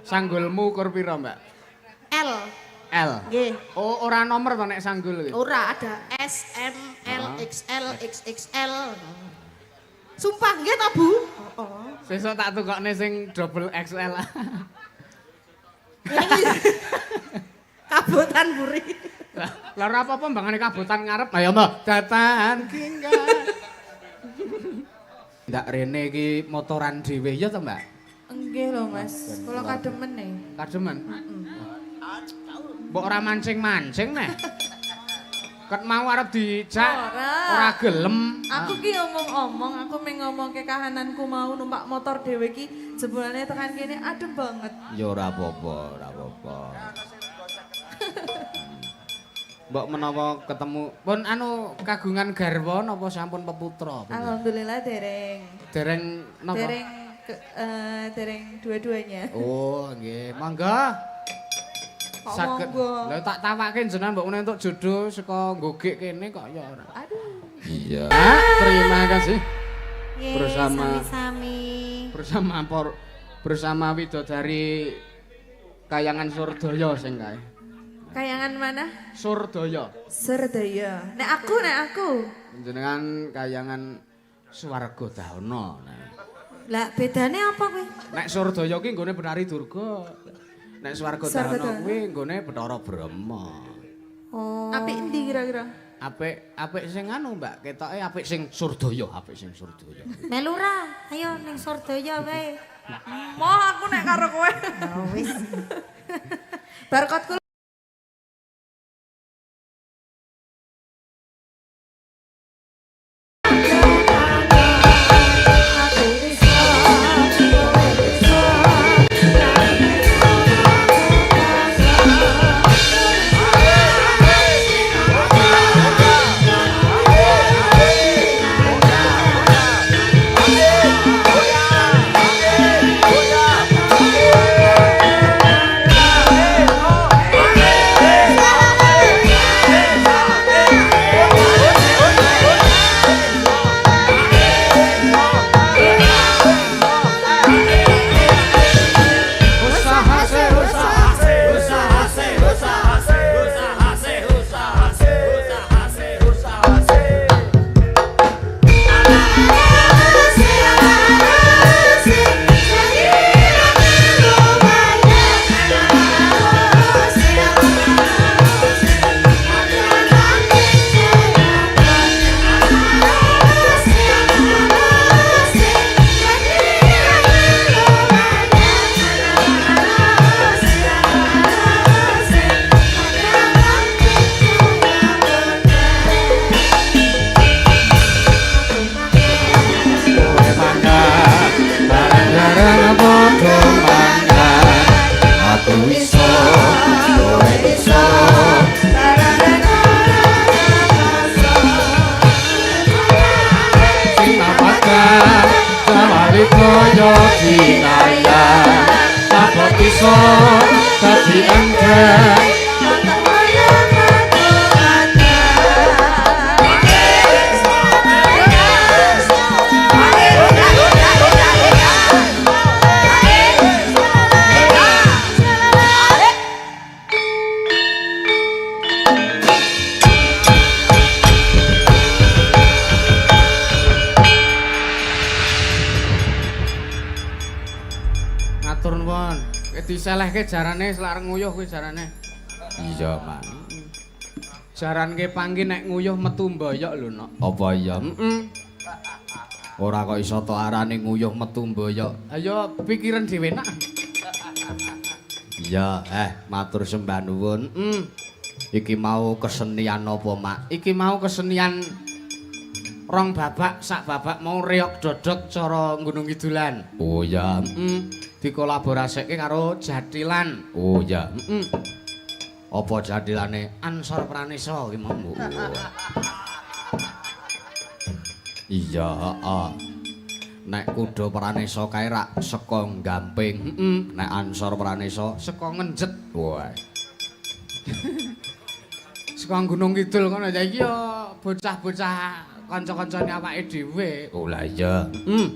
Sanggulmu ukur pira, Mbak? L. L. Nggih. Oh, ora nomor to nek sanggul iki. Ora ada S, M, L, XL, XXL. Sumpah nggih ta, Bu? Heeh. Sesuk tak tukokne sing double XL. Kabotan buri. Lah ora apa-apa mbangane kabotan ngarep. Ayo, Mbak. Datan kingga. Ndak rene iki motoran dhewe ya to, Mbak? Nggih lho, Mas. Kula kademen nih. Kademen. Mbok ora mancing-mancing neh. Ket mau arep dijak Ora. ora gelem. Aku ki omong-omong, aku meng ngomongke kahananku mau numpak motor dhewe ki jebulane tekan kene adem banget. Ya ora apa-apa, ora apa-apa. Mbok menawa ketemu pun anu kagungan garwa napa sampun peputra? Alhamdulillah dereng. Dereng napa? Dereng dereng dua-duanya. Oh, nggih. Mangga. Kok Saged. monggo? Lah tak tawake jenengan mbok menawa entuk jodoh saka nggogek kene kok ya ora. Aduh. Iya. Terima kasih. Nggih, Bersama- sami-sami. Bersama por, bersama widodari Kayangan Surdaya sing kae. Kayangan mana? Surdaya. Serdaya. Nek aku. Jenengan kayangan Swarga Dahana. Nah. Lah bedane apa kuwi? Nek Surdaya ki nggone Betari Durga. Nek Swarga Swarga Dahana Dahana. kuwi nggone Bathara Brahma. Oh. Apik endi kira-kira? Apik apik sing anu, Mbak, ketoke apik sing Surdaya, apik sing Surdaya. Melu ora? Ayo ning Surdaya wae. Moh aku nek karo kowe. Oh wis. Barcode Usaha se usaha se usaha se usaha se usaha se usaha se usaha se usaha se. Kowe mangkat bareng-bareng padha mangkat. Aku iso, kowe iso. Sinapakan sawali kaya dinaya. Sabab iso dadi enteng. Matur nuwun. Kowe diselehke jarane selak nguyuh kuwi jarane. Iya, Mak. Jaranke pangki nek nguyuh metu mboyok lho, Nok. Apa iya? Heeh. Ora kok iso to arane nguyuh metu mboyok. Ayo pikiran dhewe nak. Iya, matur sembah nuwun. Heeh. Iki mau kesenian apa, Mak? Iki mau kesenian rong babak, sak babak mau reog dodok cara Gunung Kidulan. Oh iya, heeh. Dikolaboraseke karo Jatilan. Oh iya, heeh. Apa jatilane Ansor Pranesa ki mau? Iya, heeh. Nek kuda Pranesa kae rak saka Gamping, heeh. Nek Ansor Pranesa saka Ngenjet. Wah. Saka Gunung Kidul ngono ya iki ya bocah-bocah kanca-kancane awake dhewe. Oh lah iya. Heeh.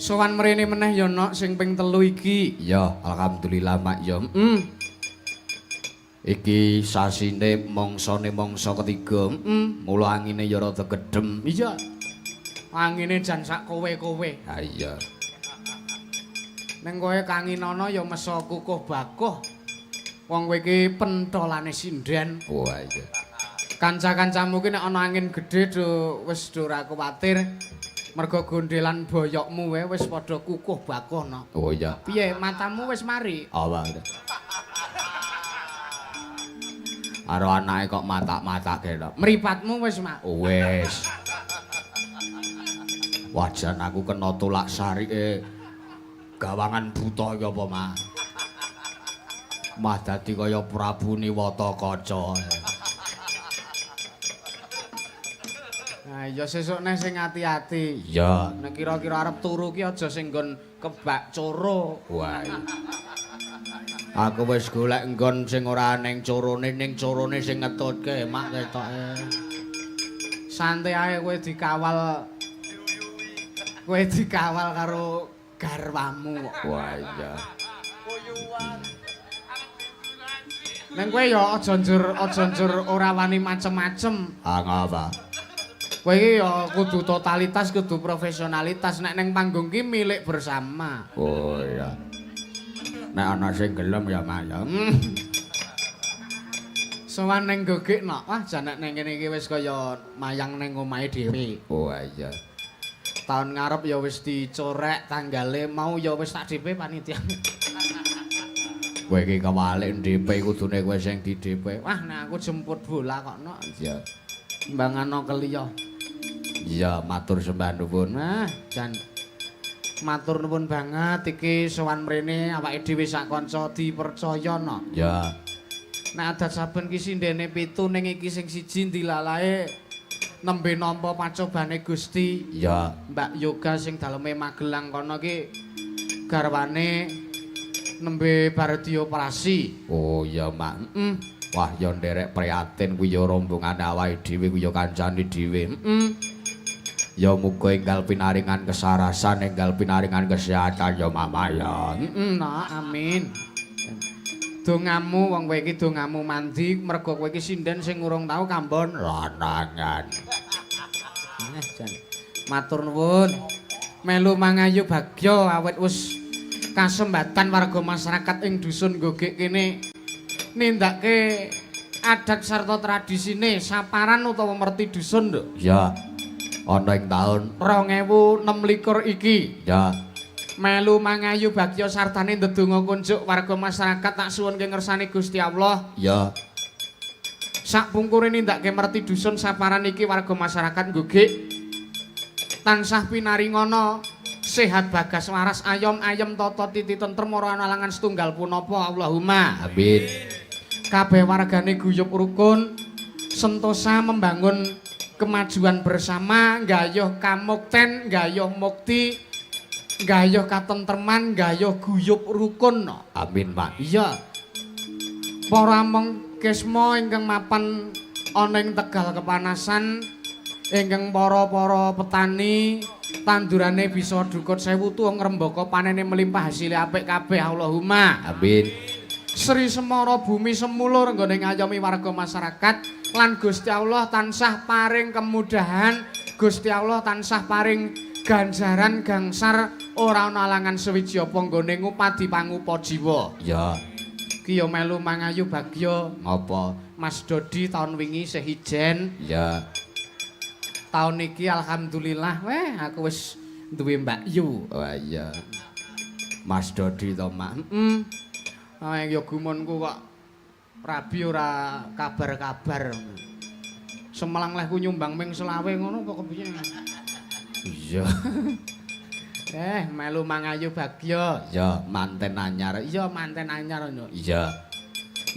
Sowan mrene meneh ya nok sing ping 3 iki. Ya, alhamdulillah Mak ya. Iki sasine mangsane mangsa ketiga. Mula angine ya rada gedhem. Iya. Angine jan sak kowe-kowe. Ha iya. Ning kowe kanginana ya mesa kukuh bakuh. Wong kowe iki pentolane sinden. Wah iya. Kanca-kancamu ki nek ana angin gedhe do wis do ora kuwatir. Mergo gondelan boyokmu wae wis padha kukuh bakuh no. Oh iya. Piye matamu wis mari? Apa? Karo anake kok matak-matake to. Mripatmu wis mak. Wis. Wajan aku kena tolak sarike gawangan buta iki apa, Mak? Mah dadi kaya Prabu Niwata Kaca. Nah, ya sesuk neh sing ati-ati. Iya. Nek kira-kira arep turu ki aja sing nggon kebak coro. Wah. Aku wis golek nggon sing ora ning corone, ning corone sing ngetutke, Mak ketoke. Santai ae kowe dikawal. Kowe dikawal karo garwamu kok. Wah iya. Neng kowe ya aja njur ora wani macem-macem. Ah ngapa? Kowe iki ya kudu totalitas, kudu profesionalitas. Nek neng panggung ki milik bersama. Oh iya. Nek ana sing gelem ya Mak ya. Sowan neng Gogik nok. Wah jan nek neng kene iki wis kaya mayang neng omahe dhewe. Oh iya. Tahun ngarep ya wis dicorek tanggale mau ya wis tak DP panitia. Kowe iki kewalik DP kudune kowe sing di DP. Wah nek aku jemput bola kok nok. Iya. Mbangano keliya. Iya, matur sembah nuwun. Nah, jan matur nuwun banget iki sowan mrene awake dhewe sak kanca dipercaya nok. Ya. Nek adat saben ki sindene 7 ning iki sing siji ndilalae nembe nampa pacobane Gusti. Iya. Mbak Yoga sing daleme Magelang kono ki garwane nembe bar dioperasi. Oh iya, Mak. Wah, ya nderek prihatin kuwi ya rombongane awake dhewe kuwi ya kancane dhewe. Ya muga enggal pinaringan kesarasan, enggal pinaringan kesehatan ya Mama ya. Nak, amin. Dongamu wong kowe iki dongamu mandi mergo kowe iki sinden sing urung tau kambon lanangan. Jan. Matur nuwun. Melu mangayu bagya awit wis kasembatan warga masyarakat ing dusun Gogik kene nindakake adat sarta tradisine saparan utawa merti dusun lho. Ya. Ana ing taun 2026 iki. Ya. Melu mangayu bagya sartane ndedonga kunjuk warga masyarakat tak suwunke ngersane Gusti Allah. Ya. Sakpungkure nindakake merti dusun saparan iki warga masyarakat Gogik tansah pinaringana sehat bagas waras ayom ayem tata titi tentrem ora ana alangan setunggal punapa. Allahumma amin. Kabeh wargane guyub rukun sentosa membangun kemajuan bersama, gayuh kamukten, gayuh mukti, gayuh katentreman, gayuh guyub rukun. Amin, Pak. Iya. Para among kisma ingkang mapan ana ing Tegal kepanasan, ingkang para-para petani tandurane bisa dukut sewu tuwa ngrembaka panene melimpah hasile apik kabeh. Allahumma amin. Sri Semara bumi semulur nggone ngayomi warga masyarakat lan Gusti Allah tansah paring kemudahan, Gusti Allah tansah paring ganjaran gangsar ora ana alangan sewiji apa nggone ngupadi pangupa jiwa. Ya. Ki ya melu mangayu bagya. Ngapa? Mas Dodi taun wingi isih ijen. Ya. Taun iki alhamdulillah weh aku wis duwe Mbak Yu. Wah iya. Mas Dodi to, Mak. Heeh. Ah ya gumunku kok rabi ora kabar-kabar. Semelang lehku nyumbang ming 25 ngono apa kepiye? Iya. Melu mangayu bagya. Iya, manten anyar. Iya, manten anyar ngono. Iya.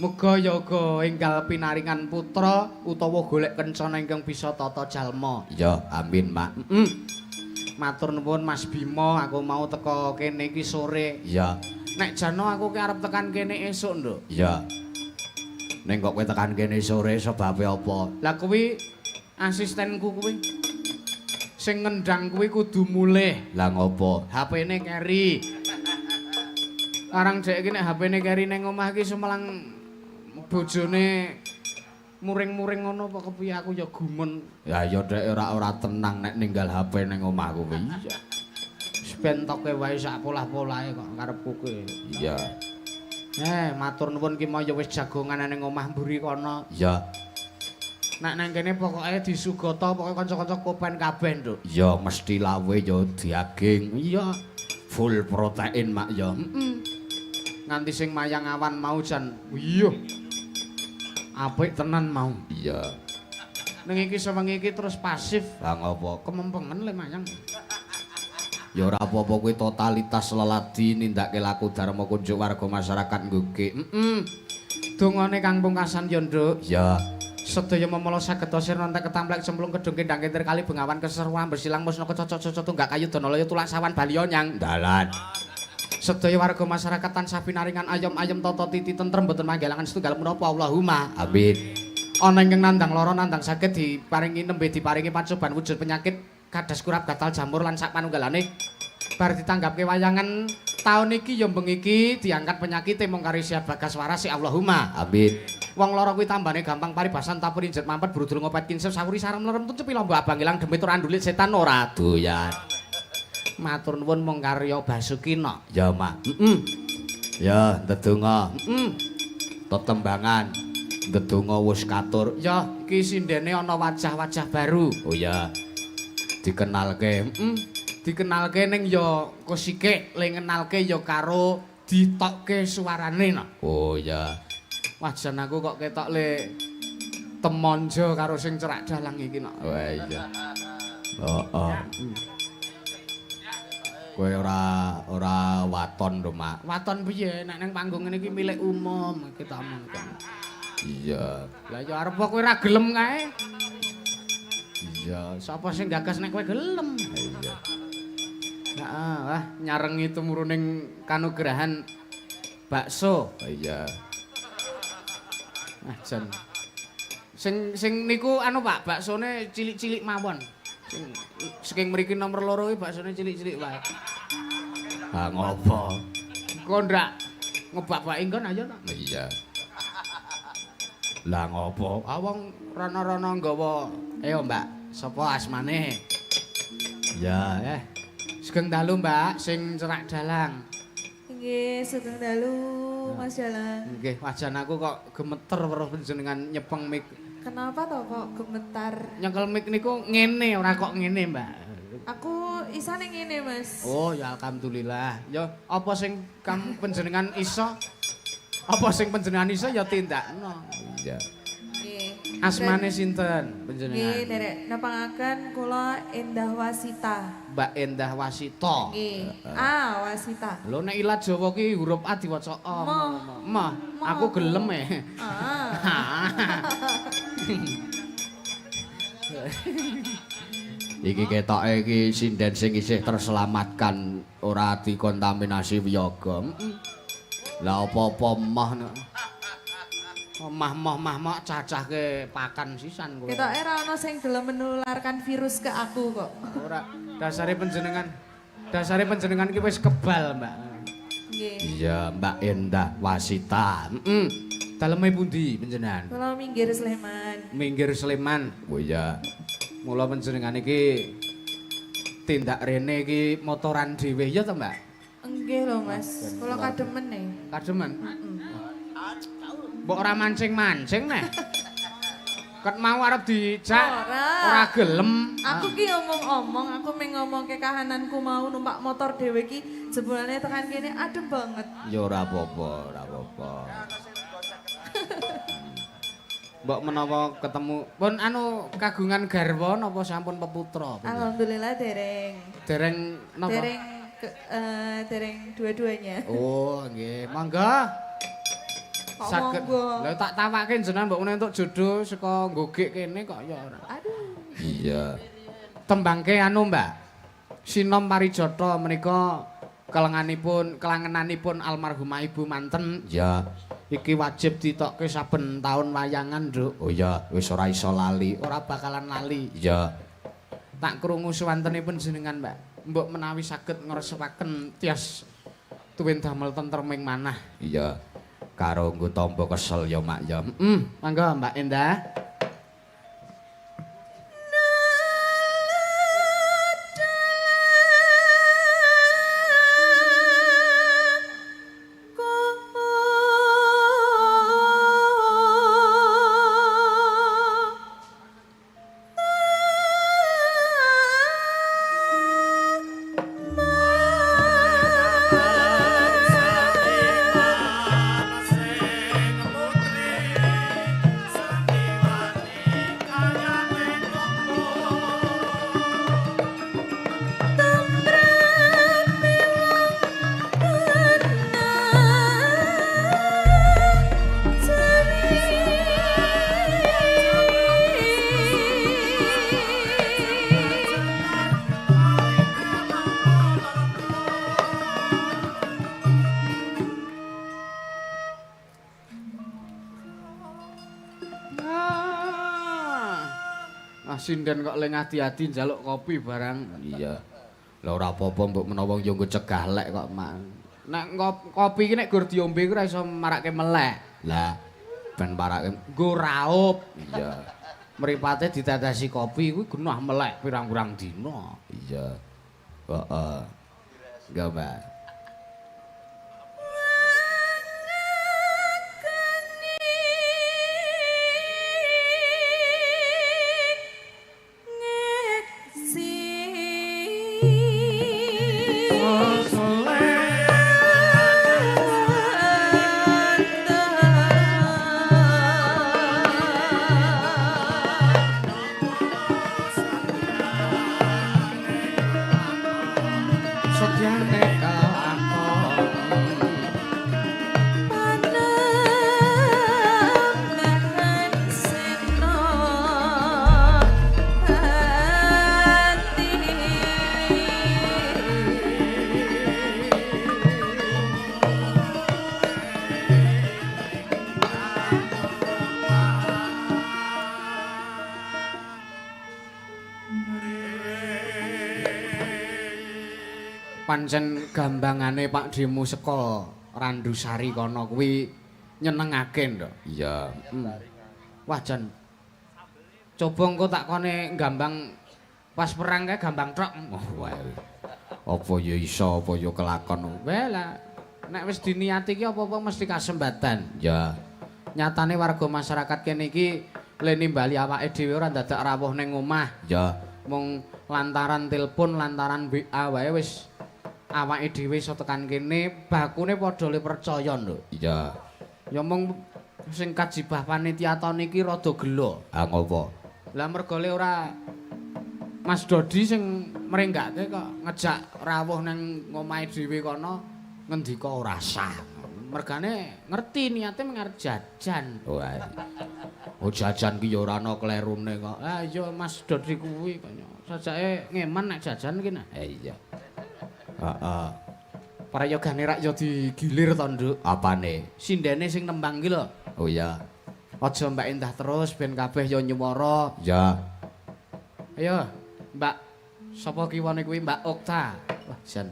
Muga yoga enggal pinaringan putra utawa golek kencana ingkang bisa tata jalma. Iya, amin, Mak. Matur nuwun Mas Bima, aku mau teko kene iki sore. Iya. Nek jano aku ki arep tekan kene esuk, Nduk. Iya. Ning kok kowe tekan kene sore sebabe apa? Lah kuwi asistenku kuwi. Sing ngendang kuwi kudu mulih. Lah ngopo? HP-ne keri. Karang dhek iki nek HP-ne keri ning omah iki sumelang bojone muring-muring ngono apa kepiye aku ya gumun. Ya ya dhek ora tenang nek ninggal HP ning omah kuwi. Iya. Bentoke wae sak polah-polahe kok karepku kuwi. Iya. Matur nuwun ki mau ya wis jagongan ning omah mburi kono. Iya. Nek nang kene pokoke disugata pokoke kanca-kanca kopen kabeh, Nduk. Iya, mesti lawe ya daging. Iya. Full protein mak ya. Heeh. Nganti sing mayang awan mau jan. Iya. Apik tenan mau. Iya. Ning iki sewengi iki terus pasif. Lah ngopo? Kemempengen le mayang. Ya ora apa-apa kuwi totalitas leladi nindakake laku dharma kunjuk warga masyarakat nggoge. Heeh. Dongane kang pungkasan ya, Nduk. Iya. Sedaya memala saged sirna entek ketamplek cemplung kedung kendang kentir kali bengawan keseruan bersilang musna kecocok-cocok tunggak kayu danalaya tulak sawan baliyo nyang dalan. Sedaya warga masyarakat tansah pinaringan ayom-ayem tata titi tentrem boten manggalangan setunggal menapa Allahumma amin. Ana ingkang nandang lara nandang sakit diparingi nembe diparingi pacoban wujud penyakit kadas kurap gatal jamur lan sak panunggalane bar ditanggapke wayangan taun iki ya bengi iki diangkat penyakite mung kari sehat bagas waras ya Allahumma amin. Wong lara kuwi tambane gampang paribasan tapur injet mampet brudul ngopet kinsep sawuri sarem lerem tuncepi lomba abang ilang demit ora ndulit setan ora doyan. Matur nuwun mung karya Basuki no. Ya Mak. Heeh. Ya ndedonga. Heeh. Tetembangan ndedonga wis katur. Ya iki sindene ana wajah-wajah baru. Oh ya. Dikenalke. Heeh. Dikenalke ning ya kosike le ngenalke ya karo ditokke suarane no. Oh ya. Wah jan aku kok ketok le temonjo karo sing cerak dalang iki no. Wah iya. Heeh. Kowe ora waton lho, Mak. Waton piye nek nang panggung ngene iki milik umum iki tak omong. Iya. Lah ya arep kowe ora gelem kae. Iya, sapa sing gagas nek kowe gelem? Iya. Heeh, wah nyarengi tumuruning kanugrahan bakso. Iya. Ah jan. Sing niku anu Pak, baksone cilik-cilik mawon. Sing saking mriki nomor 2 iki baksone cilik-cilik wae. Ha ngopo? Engko ndak ngebak-baki nggon ayo ta. Iya. Lah ngopo? Ah wong rono-rono nggawa. Ayo Mbak, sapa asmane? Ya, Sugeng dalu Mbak, sing cerak dalang. Nggih, sugeng dalu Mas Dalang. Nggih, wajan aku kok gemeter weruh panjenengan nyepeng mik. Kenapa toh kok gemetar? Nyekel mik niku ngene ora kok ngene, Mbak. Aku isane ngene, Mas. Oh, ya alhamdulillah. Ya apa sing kam panjenengan iso? Apa sing panjenengan iso ya tindakno. Iya. Nggih. Asmane sinten panjenengan? Nggih, derek nepangaken kula Endah Wasita. Mbak Endah Wasita. Nggih. Ah, Wasita. Lho nek ilat Jawa ki huruf A diwaca O. Moh. Aku gelem e. Ah. Iki ketoke iki sinden sing isih terselamatkan ora dikontaminasi wiyaga. Lah apa-apa moh nek mah-mah cacahke pakan sisan kowe. Ketoke ora ana sing gelem menularkan virus ke aku kok. Ora, dasare panjenengan iki wis kebal, Mbak. Nggih. Iya, Mbak Endah Wasita. Heeh. Daleme pundi panjenengan? Kula minggir Sleman. Minggir Sleman. Oh iya. Mula panjenengan iki tindak rene iki motoran dhewe ya to, Mbak? Nggih lho, Mas. Kula kademen e. Kademen? Heeh. Mbok ora mancing-mancing neh. Ket mau arep dijak ora gelem. Aku ki ngomong-omong, aku mung ngomongke kahananku mau numpak motor dhewe ki jebulane tekan kene adem banget. Ya ora apa-apa, ora apa-apa. Mbok menawa ketemu pun anu kagungan garwa napa sampun peputra? Alhamdulillah dereng. Dereng napa? Dereng dereng dua-duanya. Oh, nggih. Mangga. Saged. Lah tak tawake jenengan mbok menawa entuk jodoh saka nggogek kene kok ya ora. Aduh. Iya. Tembangke anu, Mbak. Sinom Parijata menika kelangenanipun almarhumah Ibu Manten. Ya. Iki wajib ditokke saben taun wayangan, Nduk. Oh iya, wis ora iso lali, ora bakalan lali. Iya. Tak krungu suwantenipun jenengan, Mbak. Mbok menawi saged ngresepaken tias tuwin damel tentreming manah. Iya. Karo nggo tampa kesel ya, Mak ya. Heeh, mangga Mbak Endah. Ah, sinden kok le ngadi-adi njaluk kopi barang. Iya. Lah ora apa-apa mbok menawa yo nggo cegah lek kok, Mak. Nek kopi iki nek gur diombe iku ora iso marake melek. Lah ben parake nggo raup. Iya. Mripate ditetesi kopi kuwi genah melek pirang-pirang dina. Iya. Heeh. Enggak, Mbak. Setyane kelakon. Panembahan seno ati. Pancen gambangane Pak Demo saka Randusari kono kuwi nyenengake, Nduk. Iya. Wah, jan. Coba engko tak kone gambang pas perang kae gambang trok. Oh, wae. Apa ya iso, apa ya kelakon. Wae lah. Nek wis diniati iki apa-apa mesti kasembatan. Ya. Nyatane warga masyarakat kene iki le nimbali awake dhewe ora dadak rawuh ning omah. Ya. Mung lantaran telepon, lantaran WA wae wis awake dhewe iso tekan kene, bakune padha le percaya, Nduk. Iya. Ya mung sing kajibah panitia ton iki rada gelo. Ah ngopo? Lah mergo le ora Mas Dodi sing mrenggake kok ngejak rawuh nang omahe dhewe kono ngendika ora sah. Mergane ngerti niate mung arep jajan. Wah. Oh jajan ki ya ora ana klerune kok. Ah iya Mas Dodi kuwi kaya sajake ngeman nek jajan ki nah. Iya. Heeh. Prayogane rak ya digilir to, Nduk. Apane? Sindene sing nembang ki lho. Oh iya. Aja Mbak Endah terus ben kabeh ya nyuwara. Ya. Ayo, Mbak. Sapa kiwane kuwi Mbak Okta? Wah, jan.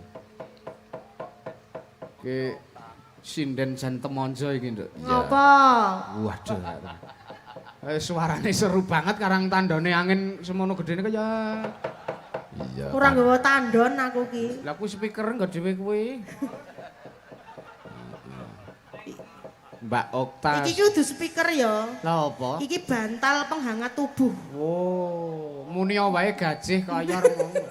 Ki sinden jan temonjo iki, Nduk. Ngopo? Waduh. Suarane seru banget karang tandone angin semono gedene kaya. Iya. Kurang nggawa tandon aku ki. Lah kuwi speaker nggo dhewe kuwi. Mbak Okta. Iki ki kudu speaker ya. Lah apa? Iki bantal penghangat tubuh. Oh, muni wae gajih kaya ngono.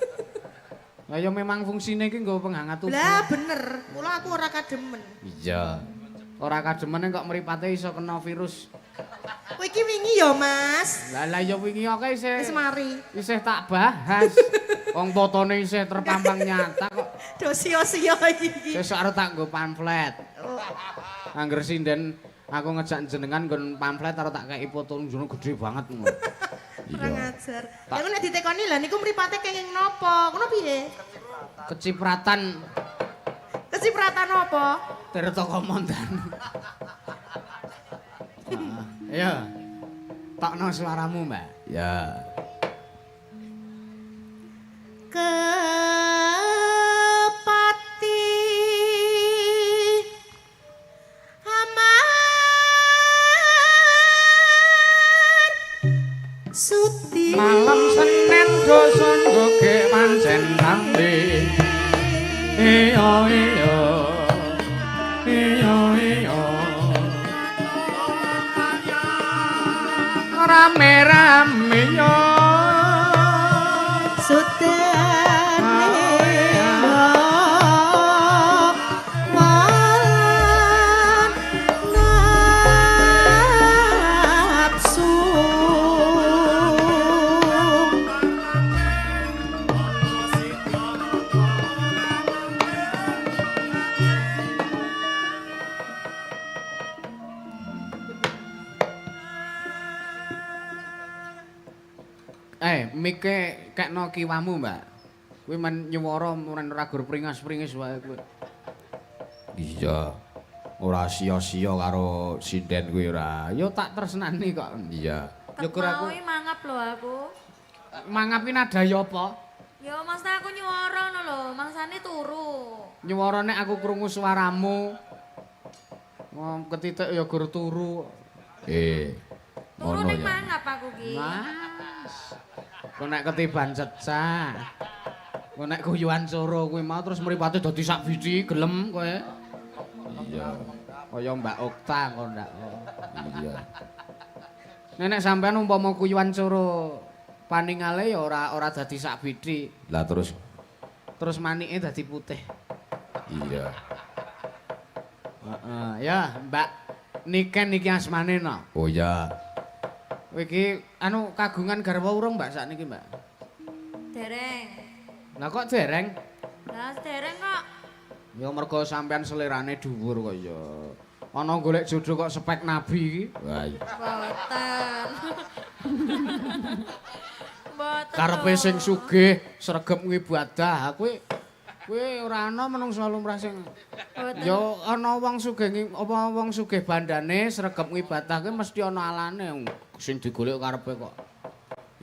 Lah ya memang fungsine iki nggo penghangat tubuh. Lah bener, mula aku ora kademen. Iya. Ora kademen kok mripate iso kena virus. Kowe iki wingi ya, Mas. Lah lah ya wingi oke isih. Wis mari. Isih tak bahas. Wong fotone isih terpampang nyata kok. Do sia-sia iki. Sesuk arep tak nggo pamflet. Oh. Angger sinden aku ngejak jenengan nggon pamflet arep tak kei foto njrono gedhe banget ngono. Kurang ajar. Lah nek ditekoni lah niku mripate kenging napa? Ngono piye? Kecipratan. Kecipratan apa? Tirta Komandan. Ayo. Tokno suaramu, Mbak. Ya. Kepati amar suti Malam Senin doson goge pancen rame. Iya iya. Iya iya. Rame-rame yo. Sudane walan nafsu. Mike kekno kiwamu, Mbak. Kuwi men nyuwara men ora gur pringas-pringis wae kuwi. Iya. Ora sia-sia karo sinden kuwi ora. Ya tak tresnani kok. Iya. Ya gur aku Mau mangap lho aku. Mangap ki nadaya apa? Ya maksudnya aku nyuwara ngono lho, mangsane turu. Nyuwara nek aku krungu suaramu. Wong ketitik ya gur turu. Turu Ngono ning ya. mangap aku ki. Mas. Kok nek ketiban cecak. Kok nek guyuan coro kuwi mau terus mripate dadi sak biji gelem kowe. Iya. Kaya Mbak Okta kok ndak. Iya. Nek sampean umpama kuyuan coro paningale ya ora dadi sak biji. Lah terus Terus manike dadi putih. iya. Heeh, ya Mbak Niken iki asmane no. Oh iya. Kowe iki anu kagungan garwa urung Mbak sakniki Mbak? Dereng. Lah kok dereng? Lah dereng kok. Ya mergo sampean selerane dhuwur kok ya. Ana golek jodoh kok spek nabi iki. Wah, iya. Mboten. Mboten. Karepe lho. sing sugih, sregep ngibadah. Kuwi kuwi ora ana menungso lumrah sing Mboten. ya ana wong sugih apa wong sugih bandane sregep ngibadah kuwi mesti ana alane sing digolek karepe kok.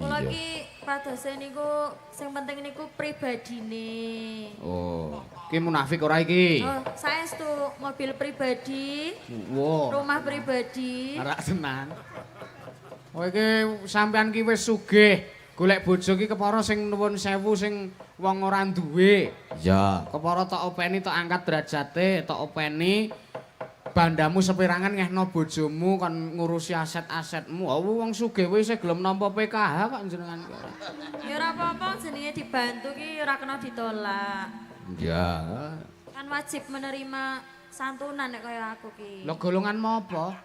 Kula Iya. iki padose niku sing penting niku pribadine. Oh, iki munafik ora iki? Oh, saestu mobil pribadi, Wo. rumah pribadi. Ora tenan. Oh iki sampean ki wis sugih, golek bojo ki kepara sing nuwun sewu sing wong ora duwe. Iya. Kepara tok openi tok angkat derajate, tok openi bandamu sepirangan ngehno bojomu kon ngurusi aset-asetmu. Oh wong sugih wis gelem nampa PKH kok jenengan ki ora. Ya ora apa-apa jenenge dibantu ki ora kena ditolak. Iya. Kan wajib menerima santunan nek kaya aku ki. Lho golongan apa?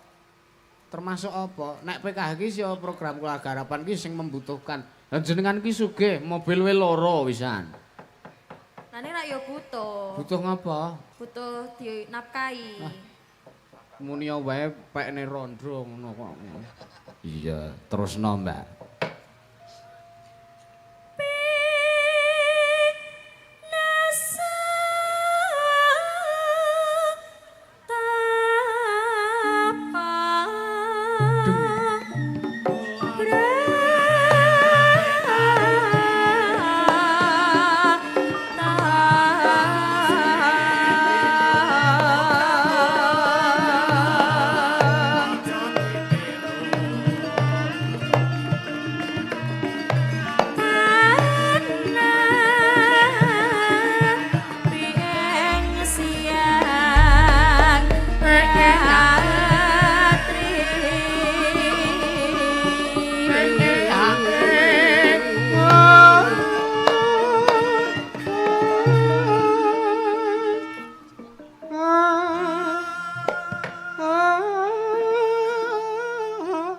Termasuk apa? Nek PKH ki ya program keluarga harapan ki sing membutuhkan. Lah jenengan ki sugih, mobil we loro wisan. Lah nek rak ya butuh. Butuh ngapa? Butuh dinafkahi. Muni wae pekne rondo ngono kok. Iya. Terusno, Mbak.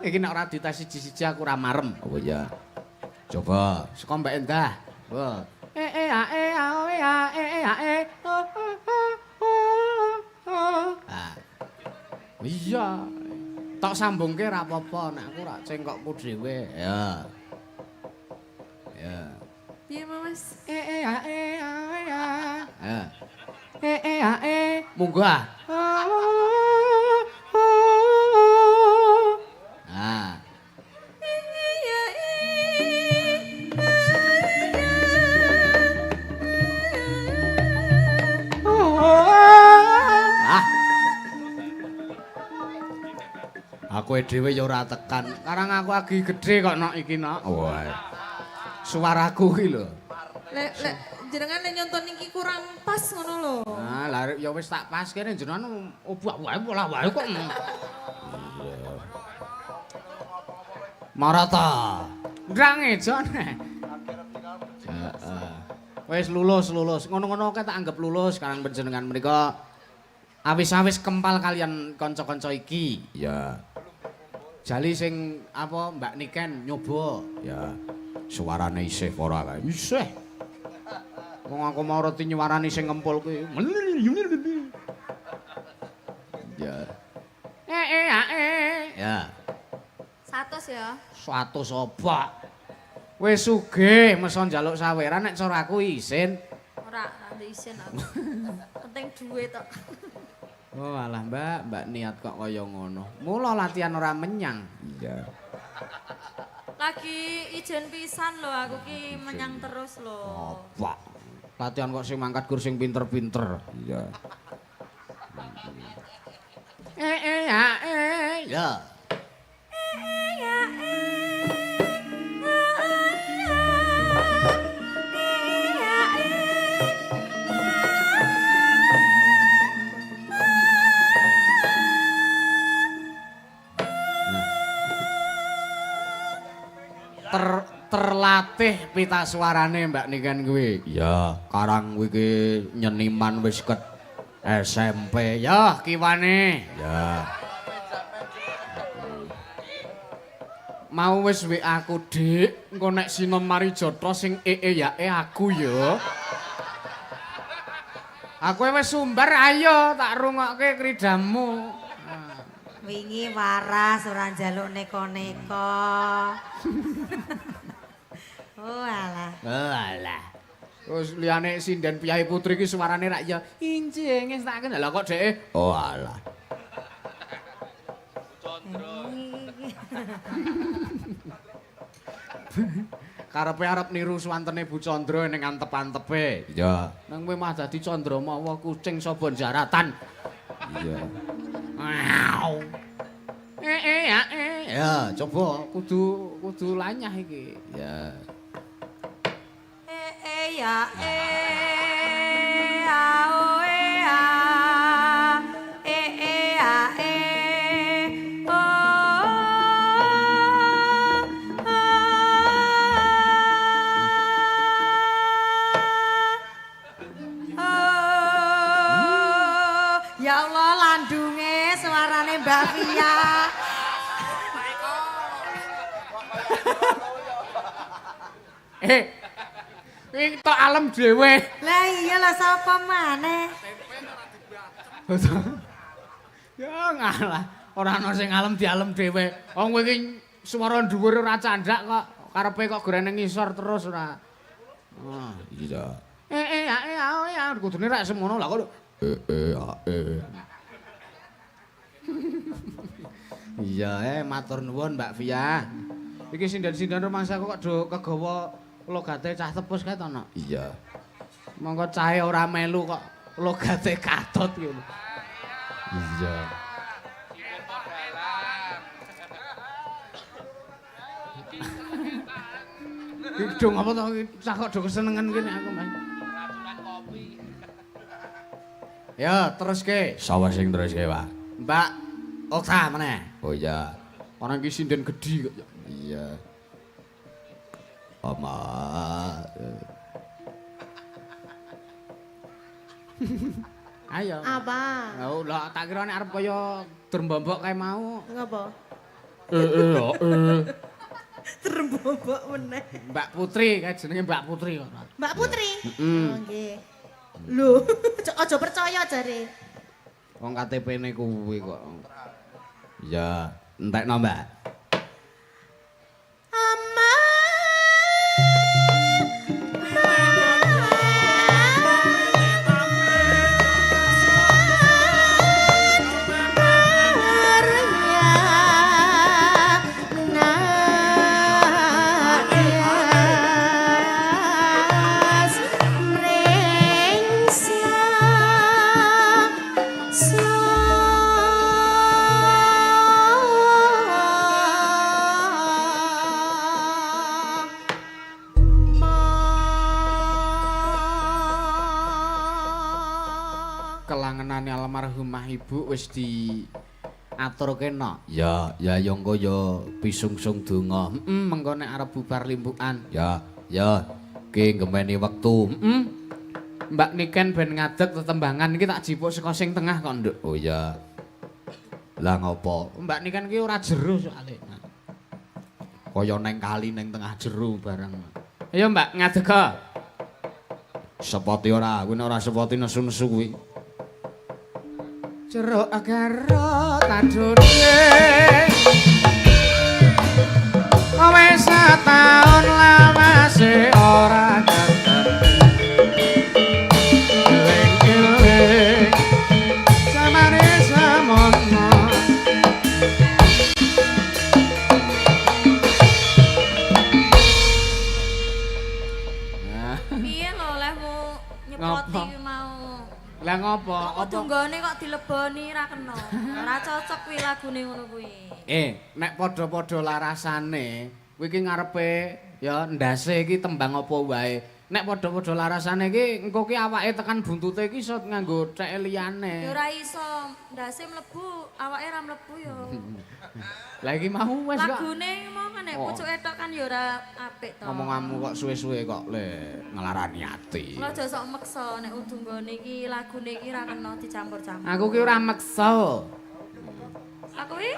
Iki nek ora dites siji-siji aku ora marem. Oh iya. Coba. Saka Mbak Endah. Wah. E e a e a o e a e e a e o o o o. Ah. Iya. Tok sambungke ora apa-apa nek aku ora cengkokku dhewe. Ya. Ya. Piye Mas? E e a e a o e a. Ya. E e a e. Munggah. Ah. Aku dhewe ya ora tekan. Karang aku agi gedhe kok nok iki nok. Wah. Suaraku ki lho. Lek lek jenengan lek nyonton iki kurang pas ngono lho. Ah, lah ya wis tak pas kene jenengan obak wae pola wae kok. Marata. Ndang ejone. Heeh. Wis lulus, lulus. Ngono-ngono kae tak anggap lulus karang panjenengan menika awis-awis kempal kalian kanca-kanca iki. Ya. Jali sing apa Mbak Niken nyoba. Ya. Suarane isih ora kae? Isih. Wong aku mau reti nyuwarani sing ngempul kuwi. Ya. Eh eh ah, eh. Ya. 100 ya. 100 obak. Wis sugih meso njaluk saweran nek cara aku isin. Ora, ora ndek isin aku. Penting duit tok. Oh alah Mbak, Mbak niat kok kaya ngono. Mula latihan ora menyang. Iya. Lagi ijen pisan lho aku ki menyang terus lho. Obak. Latihan kok sing mangkat gur sing pinter-pinter. Iya. Eh eh ah, eh. Ya. Terlatih pita suarane Mbak Niken kuwi. Ya, Karang kuwi ki nyeniman wis ket SMP. Ya, kiwane. Ya. Mau wis WA aku, Dik. Engko nek sinom mari jotro sing ee ya e aku ya. Aku wis sumbar ayo tak rungokke kridamu. Wingi waras ora njaluk neko-neko. Oh alah. Oh alah. Terus liyane sinden Piyai Putri ki suarane rak ya injing wis tak kenal. Lah kok dheke Oh alah. Karepe arep niru suwantene Bu Candra ning antep-antepe. Ya. Nang kowe mah dadi Candra mawa kucing saba jaratan. Iya. Au. Eh eh ya eh. Ya, coba. Kudu kudu lanyah iki. Ya. Eh eh ya eh a o e a eh eh a eh o a. Oh, ya Allah landunge suarane Mbak Via. Eh. Iki tok alem dhewe. Lah iya lah sapa maneh? Ya ngalah, ora ana sing alem dialem dhewe. Wong kowe iki swara dhuwur ora candak kok. Karepe kok gorene ngisor terus ora. Ah. Iya. Eh eh a eh a eh a kudune rak semono lah kok. Eh eh a eh. Iya, matur nuwun Mbak Via. Iki sinden-sinden rumangsaku kok do kegawa logate cah tepus kae to, Nok. Iya. Monggo cahe ora melu kok logate katut gitu. Iya. Iki do ngapa to iki cah kok do kesenengan kene aku, Mas. Ya, teruske. Sapa sing teruske, Pak? Mbak Okta meneh. Oh iya. Orang iki sinden gedhi kok. Iya. Oma. Ayo. Apa? Oh, lah tak kira nek arep kaya drembombok kae mau. Ngapa? Eh eh eh. Drembobok meneh. Mbak Putri, kae jenenge Mbak Putri kok. Mbak Putri. Oh nggih. Lho, aja percaya jare. Wong KTP-ne kuwi kok. Iya, entekno, Mbak. Ama. almarhumah ibu wis diaturke no. Ya, ya ya engko ya pisungsung donga. Heeh, mengko nek arep bubar limbukan. Ya, ya. Ki ngemeni wektu. Heeh. Mbak Niken ben ngadeg tetembangan iki tak jipuk saka sing tengah kok, Nduk. Oh iya. Lah ngopo? Mbak Niken ki ora jero soalé. Kaya neng kali neng tengah jero barang. Ayo Mbak ngadeg kok. Sepoti ora, kuwi ora sepoti nesu-nesu kuwi. Jeruk Garut adune. Wis setaun lawase ora ketemu. Eling-eling jamane semono. Piye lho olehmu nyepoti Ngopo? kuwi mau? Lah ngopo? Kok Apa? tunggone kok dileboni ra kena. Ora cocok kuwi lagune ngono kuwi. Nek padha-padha larasane, kuwi iki ngarepe ya ndase iki tembang apa wae. Nek padha-padha larasane iki engko ki awake tekan buntute iki iso nganggo theke liyane. Ya ora iso, ndase mlebu, awake ora mlebu ya. Lah iki mau wis kok. Lagune mau kan nek Oh. pucuke tok kan ya ora apik to. Ngomonganmu kok suwe-suwe kok le nglarani ati. Mula aja sok meksa nek udunggone iki lagune iki ora kena dicampur-campur. Aku ki ora meksa. Aku iki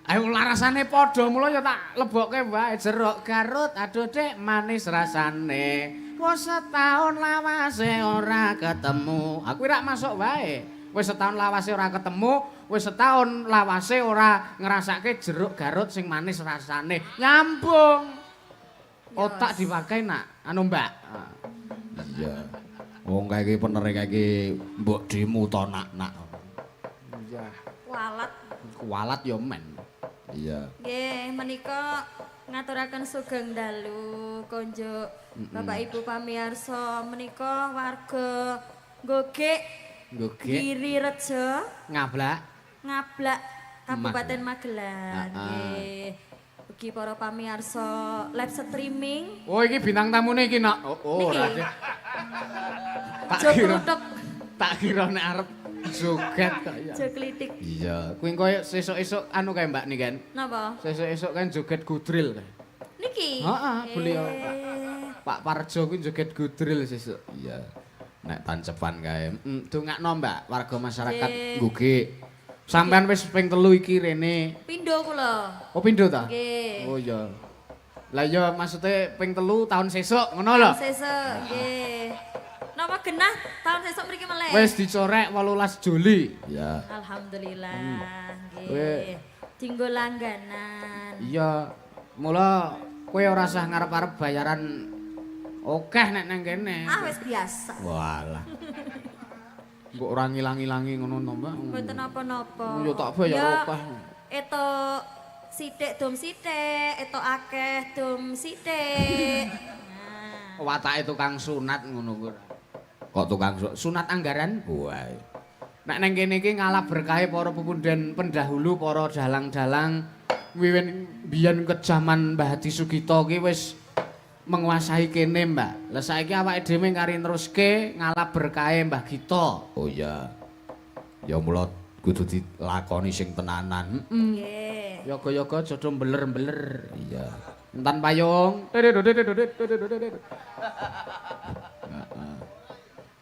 Ayo larasane padha mula ya tak lebokke wae jeruk Garut aduh Dik manis rasane. Wis setahun lawase ora ketemu. Aku ora masuk wae. Wis setahun lawase ora ketemu, wis setahun lawase ora ngrasake jeruk Garut sing manis rasane. Nyambung. Otak dipakai nak anu Mbak. Iya. Wong kae iki penere kae iki mbok dimu to nak-nak. Iya. Kualat. Kualat ya men. Iya. Nggih, menika ngaturaken sugeng dalu konjuk Bapak Ibu pamirsa menika warga Gogek Gogek Girirejo Ngablak Ngablak Kabupaten Magelang. Heeh. Nggih. Ugi para pamirsa live streaming. Oh iki bintang tamune iki nak. Oh, oh Niki. ora. Tak kira Jogrutuk tak kira nek arep joget kok ya. Jogklitik. Iya, kuwi koyo sesuk-esuk anu kae Mbak Niken. Napa? Sesuk-esuk kan joget gudril kae. Niki. Heeh, beliau. Eh, Pak Parjo kuwi joget gudril sesuk. Iya. Nek tancepan kae. Dongakno Mbak warga masyarakat Nggih. Gogek. Sampean wis ping 3 iki rene. Pindho kula. Oh pindho ta? Nggih. Oh iya. Lah iya maksude ping 3 tahun sesuk ngono lho. Sesuk nggih. Napa genah tahun sesuk mriki meleh? Wis dicorek 18 Juli. Iya. Alhamdulillah nggih. Kowe- Dinggo langganan. Iya, mula kowe ora usah ngarep-arep bayaran akeh nek nang kene. Ah wis biasa. Walah. Mbok ora ngilang-ilangi ngono to, Mbak. Mboten napa-napa. Ya tak bayar Ya, akeh. Etok sithik dom sithik, etok akeh dom sithik. Nah, Watake tukang sunat ngono kuwi. Kok tukang Sunat anggaran? Wah. Nek nang kene iki ngalap berkahe para pepunden pendahulu, para dalang-dalang wiwin biyen ke jaman Mbah Hadi Sugito ki wis menguasai kene, Mbak. Lah saiki awake dhewe kari neruske ngalap berkahe Mbah Gito. Oh iya. Ya mula kudu dilakoni sing tenanan. nggih. Yoga-yoga aja do mbeler-mbeler. Iya. Entan payung.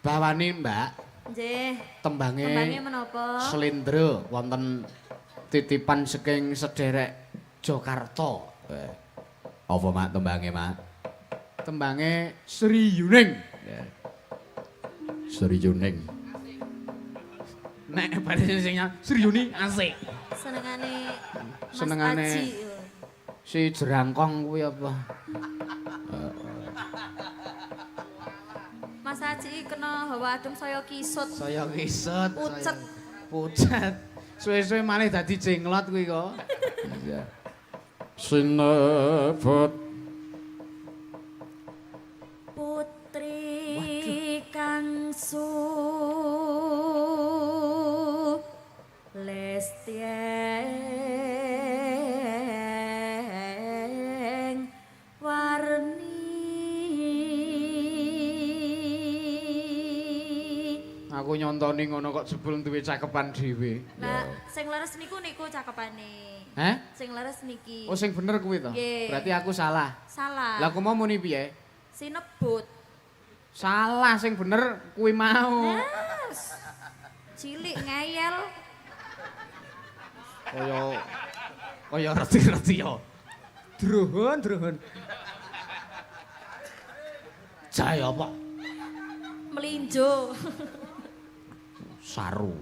Bawane, Mbak, Nggih. tembange Tembange menapa? Slendro wonten titipan saking sederek Jakarta. Apa Mak tembange, Mak? Tembange Sri Yuning. Ya. Sri Yuning. Nek badhe sing Sri Yuni asik. Senengane Mas Senengane Aji. Si jerangkong kuwi apa? Mas Aji kena hawa adem saya kisut. Saya kisut, Pucet. Pucet. Suwe-suwe malih dadi jenglot kuwi kok. Iya. Sinebut Putri kang sulestyeng warni. Aku nyontoni ngono kok jebul duwe cakepan dhewe. Lah sing leres niku niku cakepane. Heh? Sing leres niki. Oh sing bener kuwi to? Nggih. Berarti aku salah. Salah. Lah aku mau muni piye? Sinebut. Salah sing bener kuwi mau. Yes. Cilik ngeyel. Kaya kaya reti-reti yo. Druhun, druhun. Jae apa? Melinjo. Saru.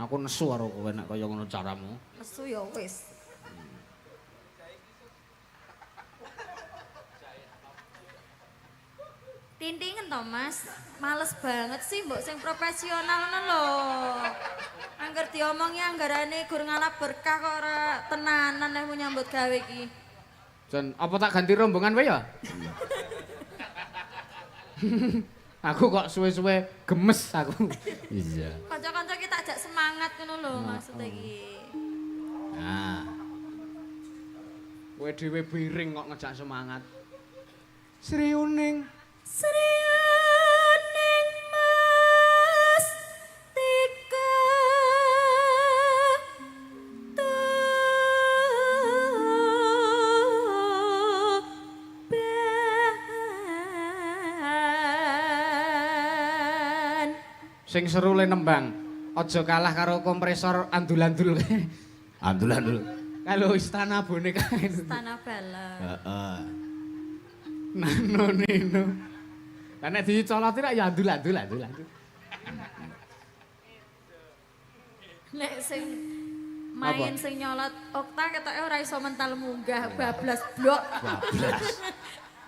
Aku nesu karo kowe nek kaya ngono caramu. Nesu ya wis. Tintingen to, Mas. Males banget sih mbok sing profesional ngono lho. Angger diomongi anggarane gur ngalap berkah kok ora tenanan nek nyambut gawe iki. Jan, apa tak ganti rombongan wae ya? Aku kok suwe-suwe gemes aku. Iya. Kanca-kanca ki tak jak semangat ngono lho maksud iki. Nah. Kowe dhewe biring kok ngejak semangat. Sri Uning. Sri Uning Mas Tika Tuban. Sing seru le nembang. Aja kalah karo kompresor andul-andul. Andul-andul. Kalau istana boneka. Istana Balap. Heeh. Nano nino. Lah nek dicoloti rak ya andul-andul andul andul. Nek sing main sing nyolot okta ketoke ora iso mental munggah bablas blok. Bablas.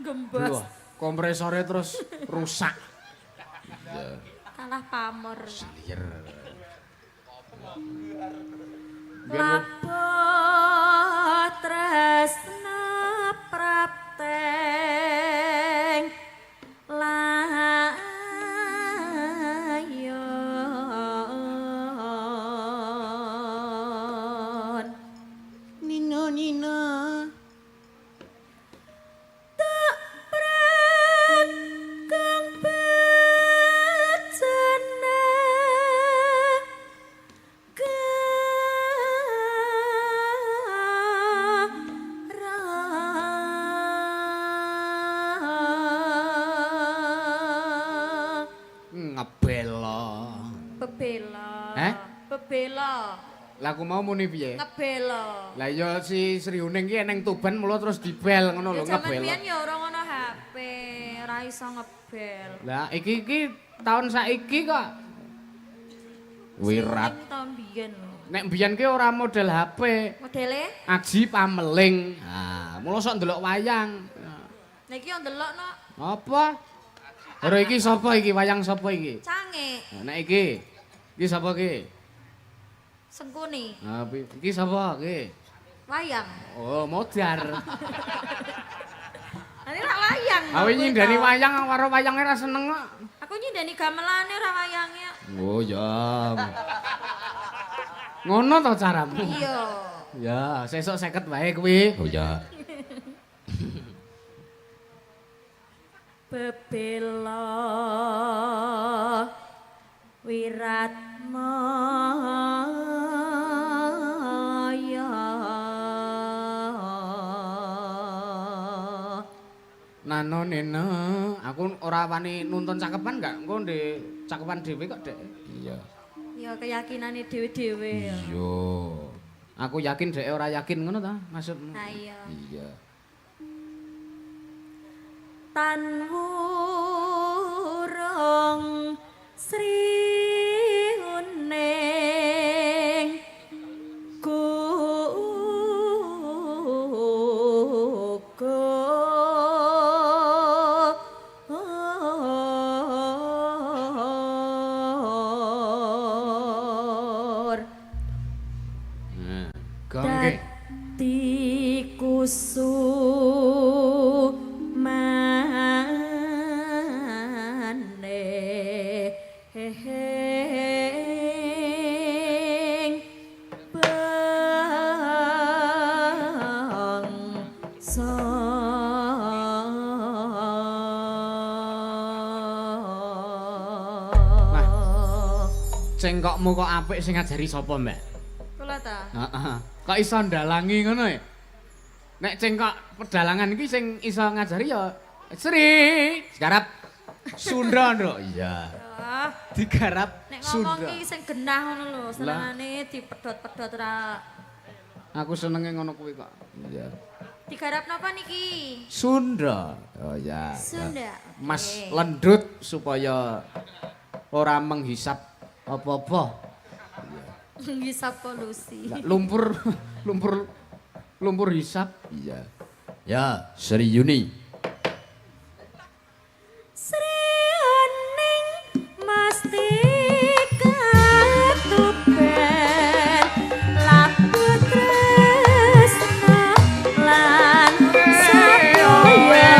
Gembos. Kompresornya terus rusak. Iya. Kalah pamor. Sliyer. Labuh tresna prapteng layon. Nino Nino. Tak pret kang bejana gara. Ngebela. Bebela. Heh? Bebela. Lah aku mau muni piye? Ngebela. Lah iya si Sri Uning ki eneng Tuban mula terus dibel ngono lho Ya jaman ngebela. biyen ya ora ngono HP, ora iso ngebel. Lah iki iki tahun saiki kok. Wirat. Sing tahun biyen lho. Nek biyen ki ora model HP, Modele aji pameling. Nah, mula sok ndelok wayang. nek iki yo ndelokno Apa? Ora iki sapa iki wayang sapa iki? cange Nah, nek iki iki sapa iki? Sengkuni Nah, iki sapa iki? wayang. Oh, modar. Lah ora wayang. Awe nyindani wayang karo wayange ra seneng kok. Aku nyindani gamelane ora wayange. Oh ya. Ngono to caramu? Iya. Ya, sesuk 50 wae kuwi. Oh ya. Bebela wirat maya. Nano neno, aku ora wani nuntun cakepan gak? Engko ndek cakepan dhewe kok, Dek. Iya. Ya keyakinane dhewe-dhewe ya. Iya. Aku yakin dhek ora yakin ngono ta maksudmu? Nah iya. Iya. Tan wurung Sri Uning gugur Nah, gongke. dadi kusumane ing bangsa. Cengkokmu kok apik sing ngajari sapa, Mbak? Kula ta. Heeh. Kok iso ndalangi ngono ya? Nek cengkok pedalangan iki sing iso ngajari ya Sri. Digarap Sunda, Nduk. Iya. Ah, Digarap nek ngomong Sunda. ki sing genah ngono lho, senengane dipedhot-pedhot ra. Aku senenge ngono kuwi kok. Iya. Digarap napa niki? Sunda. Oh ya. Sunda. Mas Oke. lendut supaya ora menghisap apa-apa. Ngisap polusi. Lah, Lumpur lumpur lumpur hisap. Iya. Ya, Sri Yuni. Sri Aning mesti katuben laku tresna lan sedaya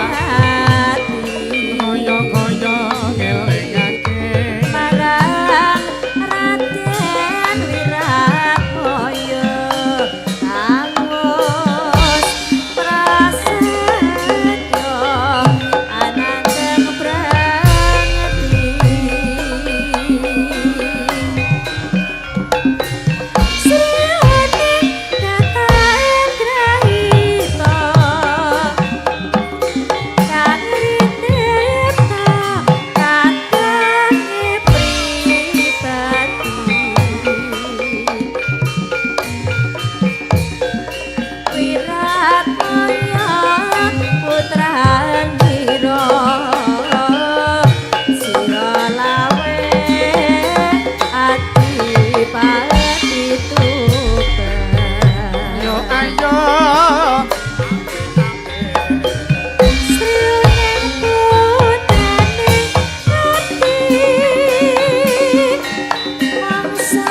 hati Kaya-kaya ngelingake marang Raden Wirabaya kangos prasetyo anandeng prangeti Sri Aning datang grahita kang rinepta katange pribadi Wiratmaya putrandira sira lawe adipati Tuban. Yo ayo Sri putrane ati mangsa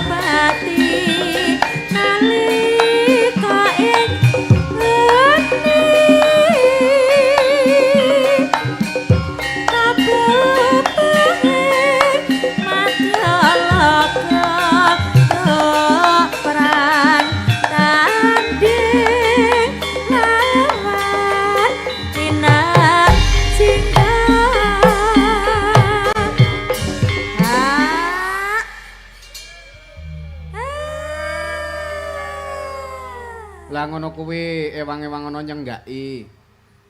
pati nalika ing geni kabebehe madyaloka perang tanding lawan kinajingga. Ah. Ah. Lah ngono kuwi ewang-ewang ana nyenggaki.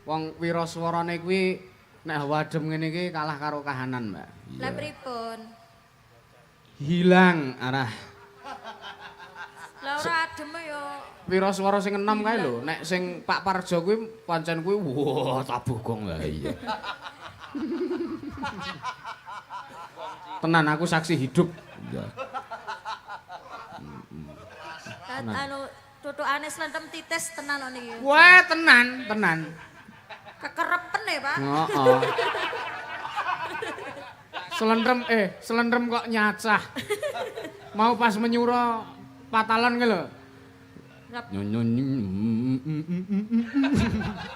Wong wiraswarane kuwi nek hawa adem ngene iki kalah karo kahanan, Mbak. Lah pripun? Hilang arah. Lah ora adem ya. Wiraswara sing enom kae lho, nek sing Pak Parjo kuwi pancen kuwi wah tabuh gong lah iya. Tenan aku saksi hidup. Iya. Anu tutukane slentem titis tenan kok niki. Wah, tenan, tenan. Kekerepen ya, Pak. Heeh. Selendrem selendrem kok nyacah. Mau pas menyuro patalan ki lho.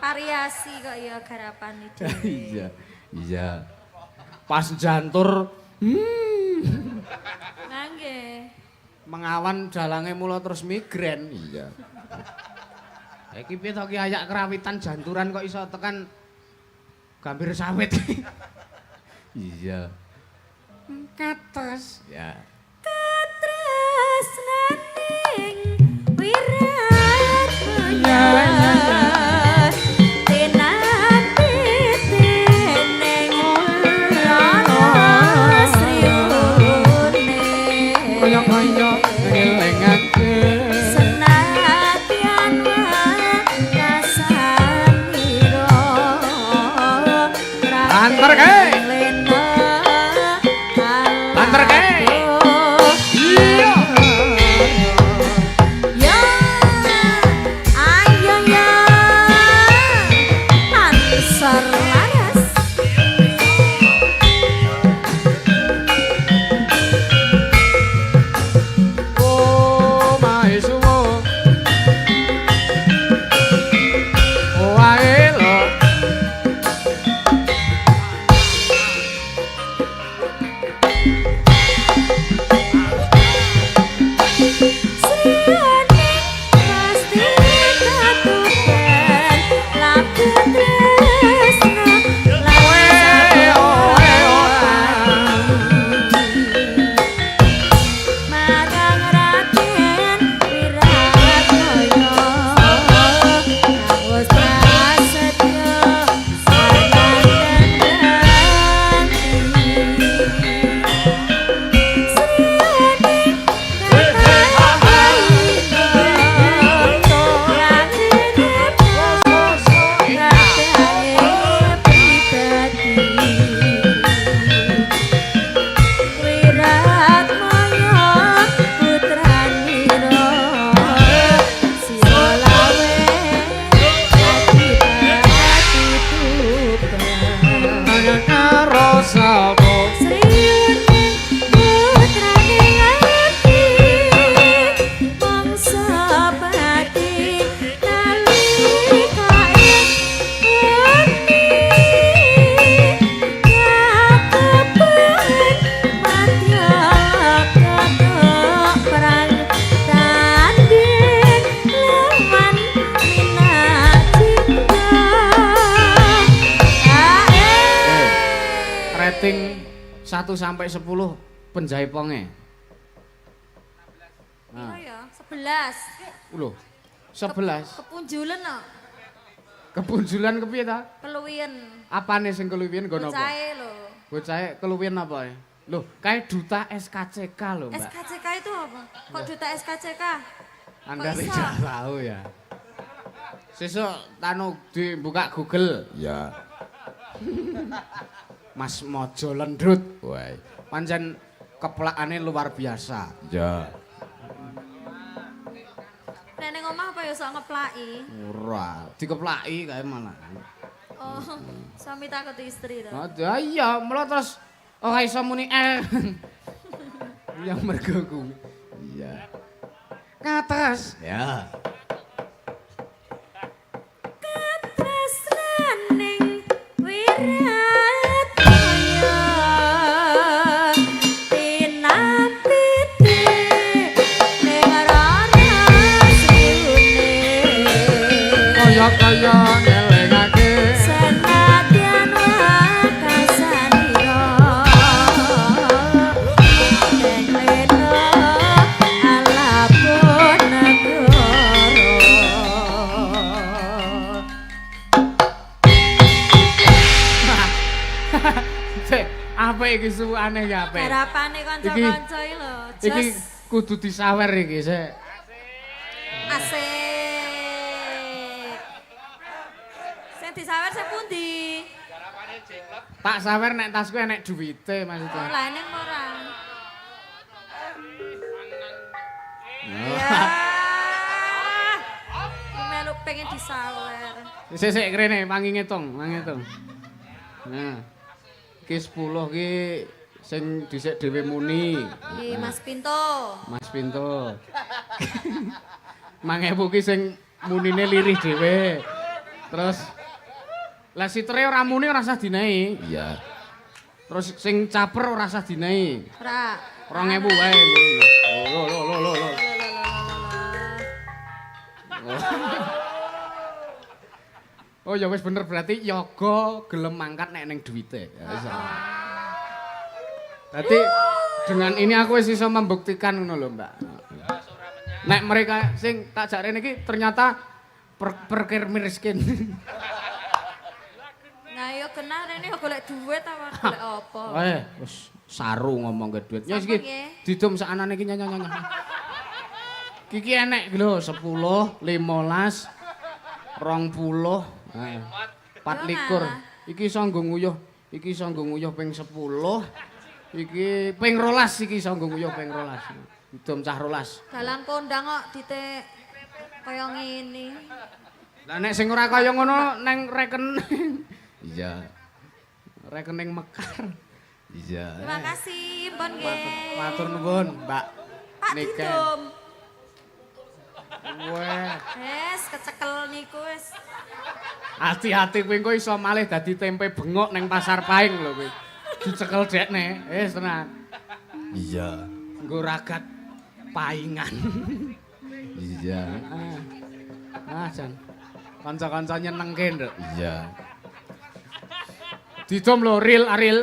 Variasi kok ya garapan iki. Iya. Iya. Pas jantur Lah nggih. mengawan dalange mula terus migrain. Iya. Iki piye to ki ayak kerawitan janturan kok iso tekan gambir sawit. Iya. Kates. Ya. Katresnaning wiratmaya tinati dening Rara Sriune. Kaya-kaya ngelingake. Senadyan wekasanira Banter kae. Lena Banter kae. 1 sampai 10 penjaiponge. Piro ya? 11. Lho. 11. Kepunjulen no. Kepunjulan kepiye ta? Keluwihen. Apane sing keluwihen nggo napa? Bocahe lho. Bocahe keluwihen apa ya? Lho, kae duta SKCK lho, Mbak. SKCK itu apa? Kok duta SKCK? Anda Kok iso? tidak tahu ya. Sesuk tanu dibuka Google. Ya. Mas Mojo Lendut. Wah. Pancen keplakane luar biasa. Ya. Nek ning omah apa ya sok ngeplaki? Ora, dikeplaki kae malah. Oh, suami takut istri to. Oh, iya, mula terus ora iso muni eh. Ya mergo kuwi. Iya. Kates. Ya. Katresnaning wirataya tinapiti ning rara sriune Kaya-kaya ngelingake senadyan wakasanira ning lena alapun negara. Sik, apik iki suwukane iki apik. Garapane kanca-kanca iki lho, Iki jos kudu disawer iki sik. asik. Sing disawer sing pundi? Tak sawer nek tasku enek duwite maksudnya. Oh, lah eneng ora. Ya. Melu pengen disawer. Sik sik rene mangi ngitung, mangi ngitung. Nah. Iki 10 ki sing dhisik dhewe muni. Iki Mas Pinto. Mas Pinto. 5000 ki sing munine lirih dhewe. Terus lah sitere ora muni ora usah dinehi. Iya. Terus sing caper ora usah dinehi. Ora. 2000 wae. Lho lho lho lho lho. Oh ya wis bener berarti yoga gelem mangkat nek ning duwite. Ya wis. Berarti dengan ini aku wis iso membuktikan ngono lho, Mbak. Nek mereka sing tak jak rene iki ternyata perkir miskin. Nah, yo kenal rene yo golek duit apa golek apa. Eh, wis saru ngomong ke duit. Ya Sampun iki nggih. didum sakanane iki nyanyi nyanyi. Iki enek iki lho 10, 15, 20, 24. Iki iso nggo nguyuh, iki iso nggo nguyuh ping 10. Iki ping 12 iki iso nggo nguyuh ping 12. Didum cah 12. Dalang kondang kok ditek kaya ngene. Lah nek sing ora kaya ngono neng rekening. Iya. Rekening mekar. Iya. Terima kasih, pun nggih. Matur nuwun, Mbak. Pak Niken. didum. Weh. Wes kecekel niku wis. Hati-hati kowe engko iso malih dadi tempe bengok neng pasar Paing lho kowe. Dicekel dekne, wis tenan. Iya. Nggo ragat paingan. Iya. Ah, jan. Kanca-kanca nyenengke, Nduk. Iya. Didom lho, Ril, Aril.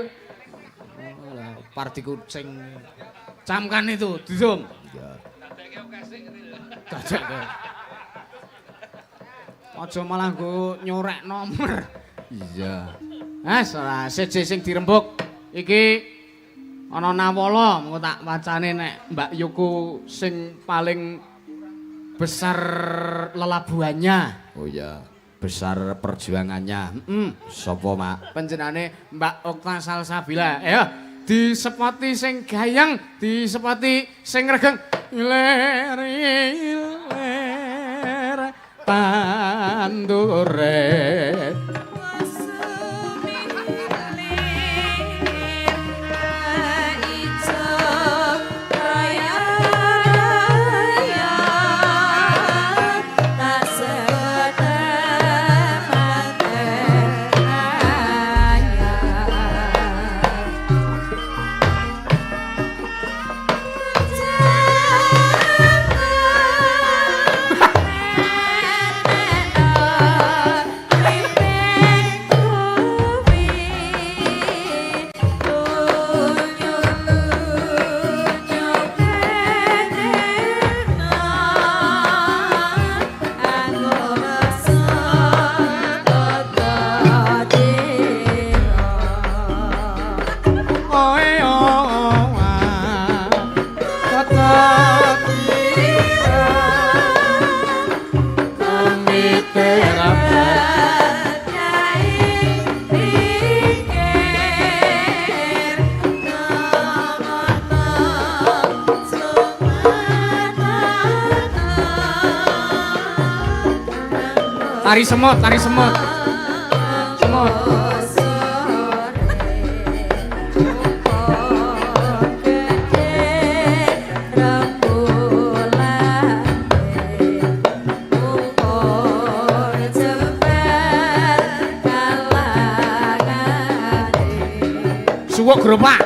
Oh, lah, parti kucing. Camkan itu, didom. Iya. Dadekke. Aja malah nggo nyorek nomor. Iya. Mas, ora siji sing dirembuk iki ana nawala mengko tak wacane nek Mbak Yuku sing paling besar lelabuhannya, Oh iya. besar perjuangannya. Sopo, Mak? Panjenengane Mbak Okta Salsabila. Ayo disepoti sing gayeng, disepoti sing regeng. Ler ler tandure. Tari semut, tari semut. Semut. Suwuk gerobak.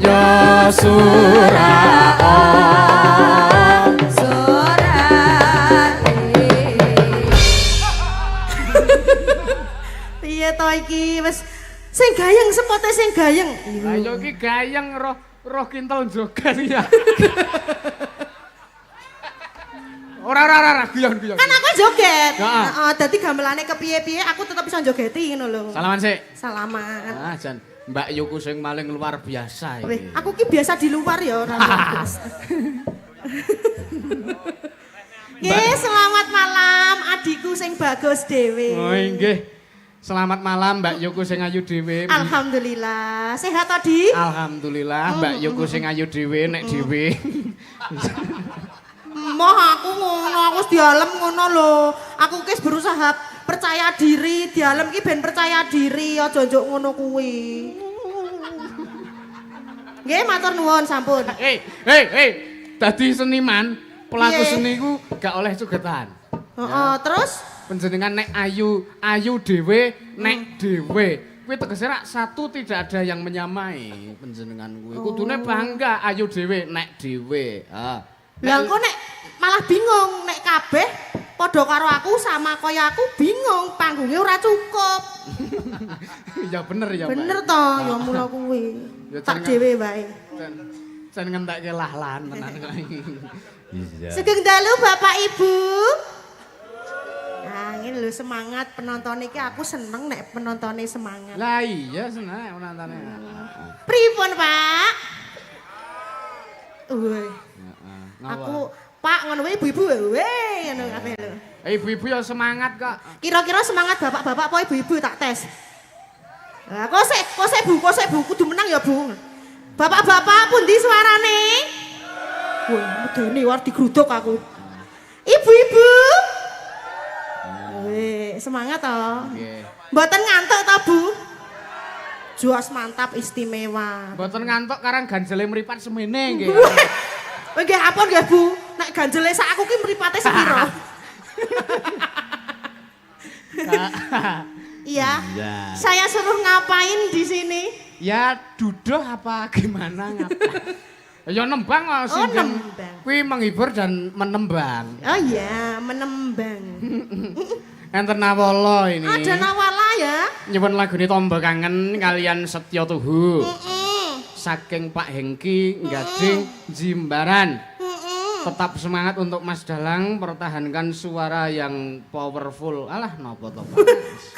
Ya surah. Piye to iki wis sing gayeng sepote sing gayeng. Lah iya iki gayeng roh roh kintel joget ya. Ora ora ora guyon guyon. Kan aku joget. Heeh, dadi gamelane kepiye-piye aku tetep iso jogeti ngono lho. Salaman sik. Salaman. Ah jan Mbak Yuku sing maling luar biasa iki. Weh, aku ki biasa di luar ya ora luar. Nggih, selamat malam adikku sing bagus dhewe. Oh nggih. Selamat malam Mbak Yuku sing ayu dhewe. Alhamdulillah. Sehat tadi? Alhamdulillah Mbak Yuku sing ayu dhewe nek dhewe. Moh aku ngono, aku wis dialem ngono lho. Aku ki berusaha percaya diri, dialem ki ben percaya diri, aja njuk ngono kuwi. Nggih, matur nuwun sampun. Hei, hei, hei. Dadi seniman, pelaku seni ku gak oleh sugetan. Heeh, terus panjenengan nek ayu, ayu dhewe, nek dhewe. Kuwi tegese rak satu tidak ada yang menyamai panjenengan kuwi. Kudune bangga ayu dhewe, nek dhewe. Ha. Lah engko nek malah bingung nek kabeh padha karo aku sama kaya aku bingung panggungnya ora cukup. Ya bener ya, Mbak. Bener to, ya mula kuwi. Tak dhewe wae. Jan ngentekke lah-lahan tenan kok. Iya. Sugeng dalu Bapak Ibu. Nah, ngene lho semangat penonton iki aku seneng nek penontone semangat. Lah iya seneng penontone. Pripun, Pak? Woi. Aku Pak ngono wae ibu-ibu weh ngono kabeh lho. Ibu-ibu ya semangat kok. Kira-kira semangat bapak-bapak apa ibu-ibu tak tes. Lah kok sik Bu, kok sik Bu kudu menang ya Bu. Bapak-bapak pundi suarane? Wah, medeni war digruduk aku. Ibu-ibu. Weh, semangat toh. Nggih. Mboten ngantuk to, Bu? Jos mantap istimewa. Mboten ngantuk karang ganjele mripat semene nggih. Nggih ampun nggih Bu, nek ganjele sak aku ki mripate sepiro? Iya. Saya suruh ngapain di sini? Ya duduh apa gimana ngapa? Ya nembang kok Oh, nembang. Kuwi menghibur dan menembang. Oh iya, menembang. Enten Nawala ini. Ada Nawala ya. Nyuwun lagune Tombo Kangen kalian Setya Tuhu. Saking Pak Hengki Gading Jimbaran. Tetap semangat untuk Mas Dalang, pertahankan suara yang powerful. Alah napa to, Pak?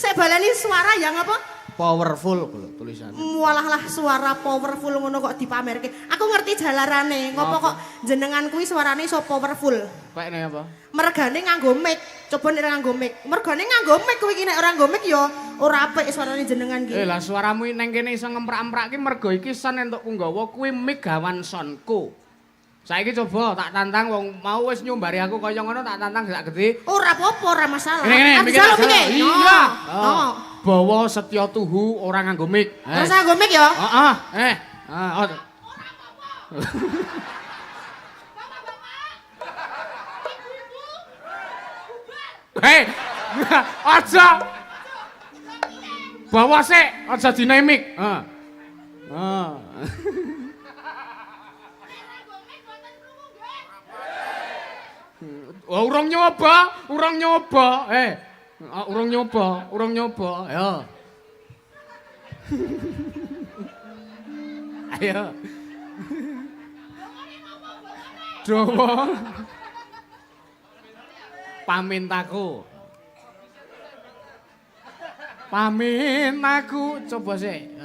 Saya baleni suara yang apa? Powerful lho tulisannya. Walah lah suara powerful ngono kok dipamerke. Aku ngerti jalarane, ngopo kok jenengan kuwi suarane iso powerful. Kayakne apa? Mergane nganggo mic. Coba nek nganggo mic. Mergane nganggo mic kuwi iki nek ora nganggo mic ya ora apik suarane jenengan ki. Lah suaramu neng kene iso ngemprak-emprak ki mergo iki son entuk punggawa kuwi mic gawan sonku. Saiki coba tak tantang wong mau wis nyumbari aku kaya ngono tak tantang sak gede. Ora apa-apa, ora masalah. Ngene ngene, mikir. Iya. Oh. Bawa Setya Tuhu ora nganggo mic. Ora nganggo mic ya? Heeh. Heeh. Hei, aja. Bawa sik, aja dinamik. Heeh. Heeh. Oh, urung nyoba, urung nyoba. Urung nyoba, urung nyoba. Ayo. Ayo. Dawa. Pamintaku. Pamintaku coba sik.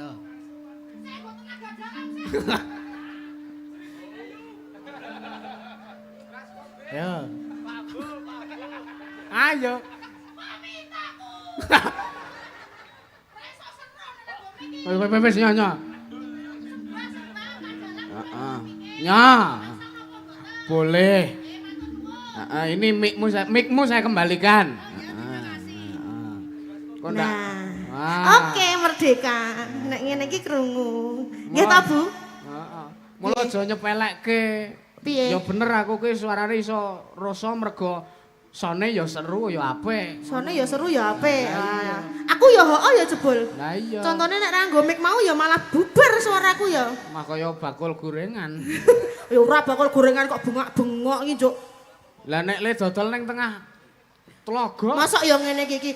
Ayo. Wis wis wis nyonya. Heeh. Nya. Boleh. Heeh, ini mic-mu saya kembalikan. Heeh. Kok ndak? Nah. Oke, merdeka. Nek ngene iki krungu. Nggih ta, Bu? Heeh. Mula aja nyepelekke. Piye? Ya bener aku ki suarane iso rasa mergo sone ya seru ya apik. Sone ya seru ya apik. Ah, aku ya hooh ya jebul. Lah iya. Contone nek ra nggo mic mau ya malah bubar suaraku ya. Mah kaya bakul gorengan. Ya ora bakul gorengan kok bengak-bengok iki, Cuk. Lah nek le dodol ning tengah tlaga. Mosok ya ngene iki iki.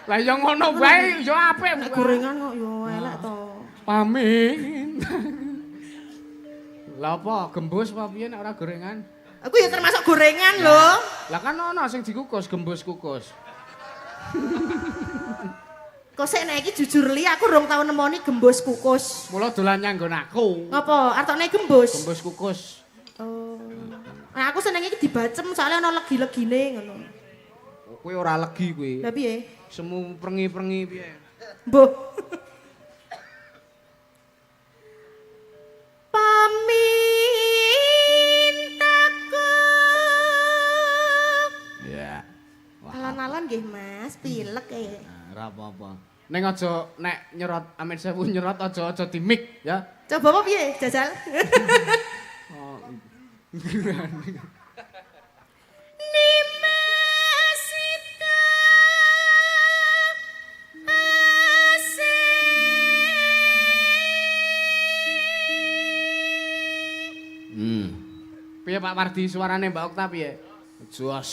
Lah ya ngono wae ya apik. Nek gorengan kok ya elek to. Pamin. Lah apa gembus apa piye nek ora gorengan? Aku ya termasuk gorengan lho. Lah kan ono sing dikukus gembus kukus. Kok sik nek iki jujur li aku rong tau nemoni gembus kukus. Mula dolan nyanggon aku. Ngapa? Artone gembus. Gembus kukus. Oh. Nah, aku senenge iki dibacem soalnya ono legi-legine ngono. Oh, kuwi ora legi kuwi. Lah piye? Semu prengi-prengi piye? Mbuh. Pamintaku. Ya. Wah. Alon-alon nggih Mas, pilek e. Ora apa-apa. Ning aja nek nyerot Amin Sewu nyerot aja aja di mic ya. Coba apa piye, jajal? Oh. Nimasita asih. Piye Pak Wardi suarane Mbak Okta piye? Jos.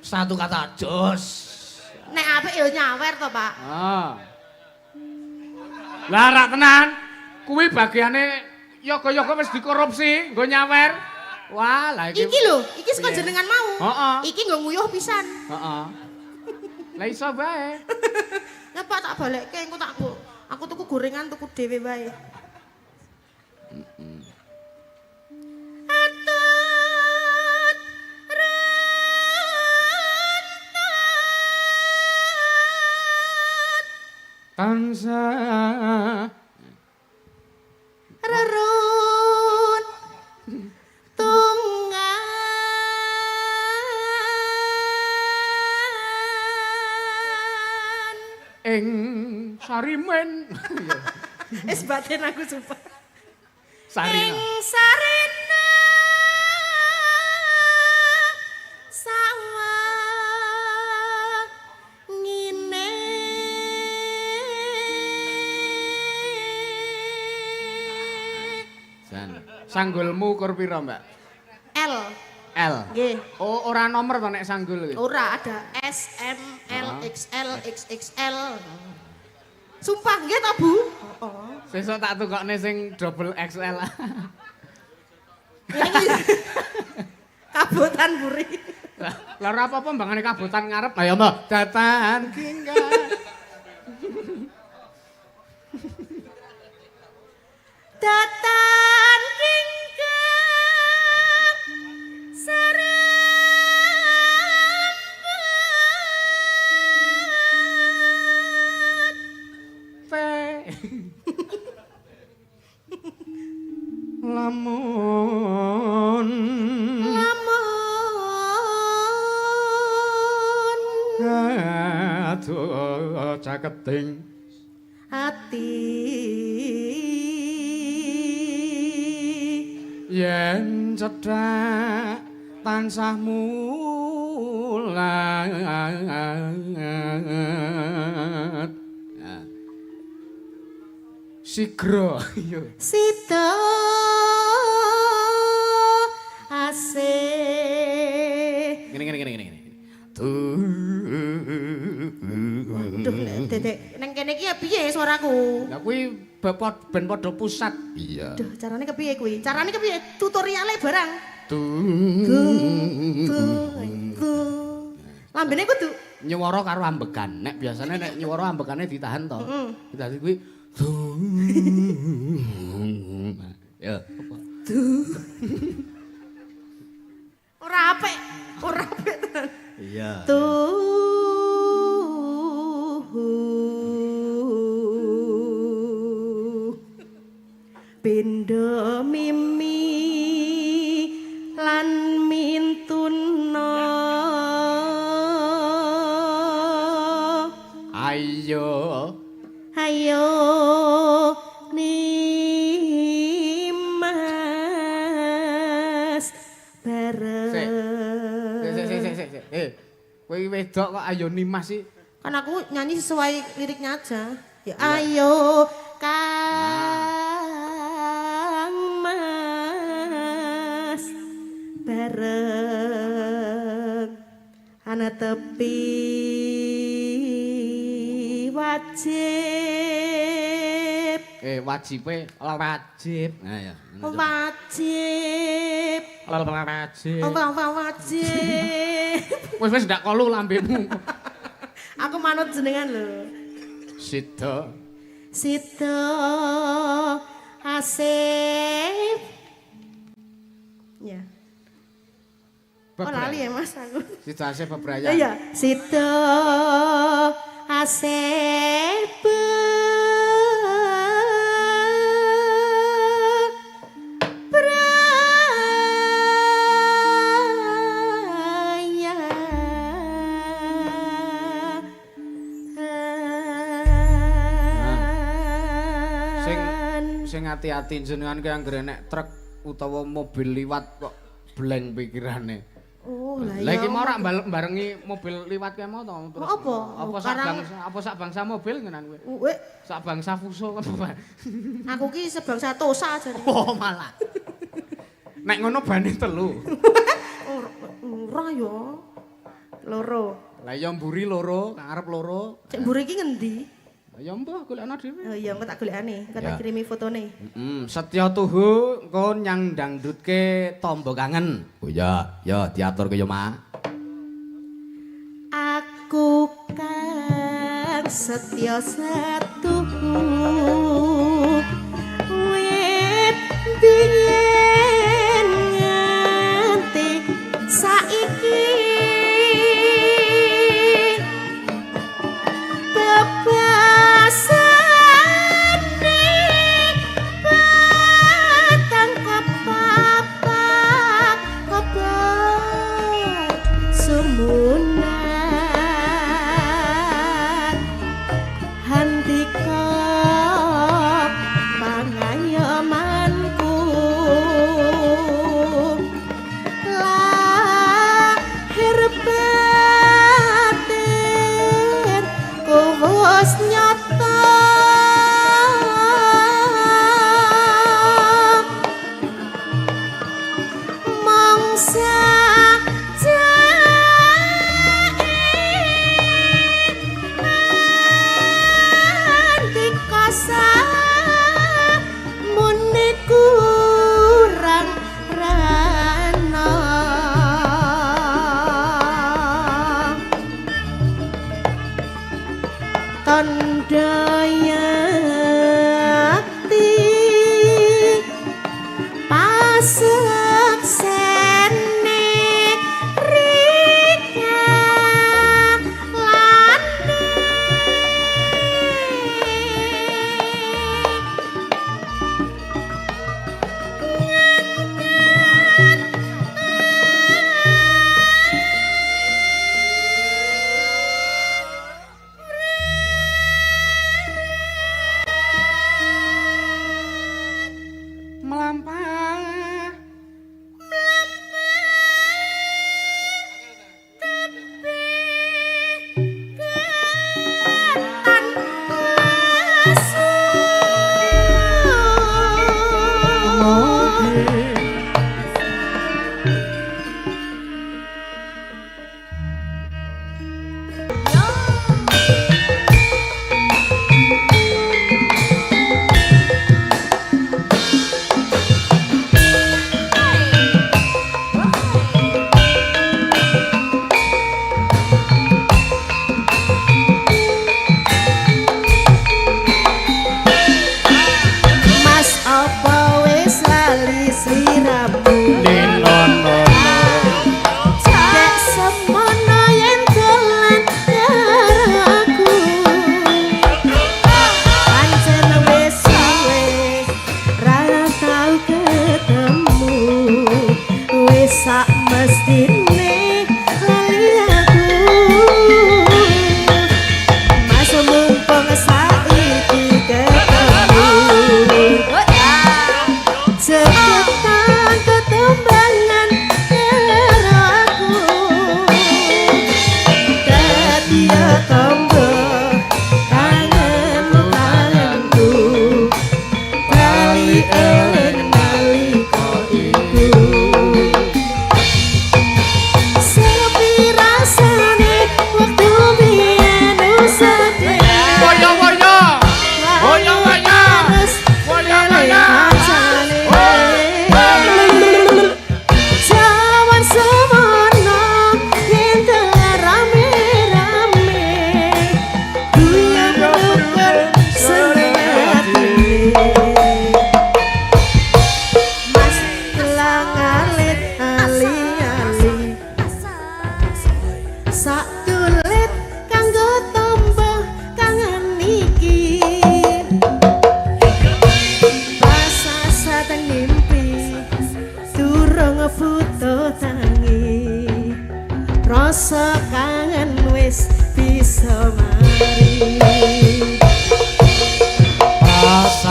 Satu kata jos. Nek apik ya nyawer to, Pak. Ah. Lah rak tenan. Kuwi bagiane yoga-yoga wis dikorupsi nggo nyawer. Wah, lah iki. Iki lho, iki saka Piye? jenengan mau. Heeh. Iki nggo nguyuh pisan. Heeh. Lah iso bae. Ya Pak tak balekke engko tak aku tuku gorengan tuku dhewe wae. Atut runtut Tansah rerun tungan. ing sarimen. Wis batin aku sumpah. Sarina. Ing sarena sawah ngene. Jan. Sanggulmu ukur pira, Mbak? L. L. Nggih. Oh, ora nomor to nek sanggul kuwi. Ora ada S M L XL XXL. Sumpah nggih to, Bu? Oh. Sesuk tak tukokne sing double XL. Ini kabotan buri. Lah ora apa-apa mbangane kabotan ngarep. Ayo, Mbak. Datan kingga. Datan kingkang serempat. Te. Lamun Lamun aduh caketing ati yen cedhak tansah mulat. Sigra iya. Sida asih. Ngene ngene ngene ngene. Duh, dedek nang kene iki ya piye suaraku? Lah kuwi ben padha pusat. Iya. Duh, carane kepiye kuwi? Carane kepiye? Tutoriale barang. Tuh. Tu, tu. Lambene kudu Nyuwara karo ambekan. Nek biasane nek nyuwara ambekane ditahan to. Dadi kuwi Ya, apa? Ora apik, ora apik tenan. Iya. Tuhu pindha mimi lan mintuna. Ayo. Ayo nimas bareng. Sik sik sik sik sik. Kowe iki wedok kok ayo nimas sih. Kan aku nyanyi sesuai liriknya aja. Ya ayo Kang Mas bareng ana tepi wajib. Wajibe wajib. Nah ya. Wajib. Wajib. Wajib. Wis wis ndak kolu lambemu. Aku manut jenengan lho. Sida. Sida Asep. Ya. Oh lali ya Mas aku. Sida Asep bebrayan. Iya, Sida Asep. Sing ati-ati jenengan ki anggere nek truk utawa mobil liwat kok bleng pikirane. Oh, lah Lah iya. iki mau rak barengi mobil liwat kae mau to terus. Apa? Apa sak Karang- bangsa, apa sak bangsa mobil ngenan kowe? Weh, Sak bangsa Fuso apa? aku ki sebangsa Tosa jane. Oh, malah. Nek ngono bane telu. Ora ya. Loro. Lah ya mburi loro, ngarep loro. Cek mburi iki ngendi? Lah ya mbah golekno dhewe. Oh iya, engko tak golekane, engko tak Ya. kirimi fotone. Setya tuhu engko nyang dangdutke tombo kangen. Oh iya, ya diaturke ya, Mak. Aku kang setya satuhu wit biyen nganti saiki bebasane batang kepapak kobar sumunan handika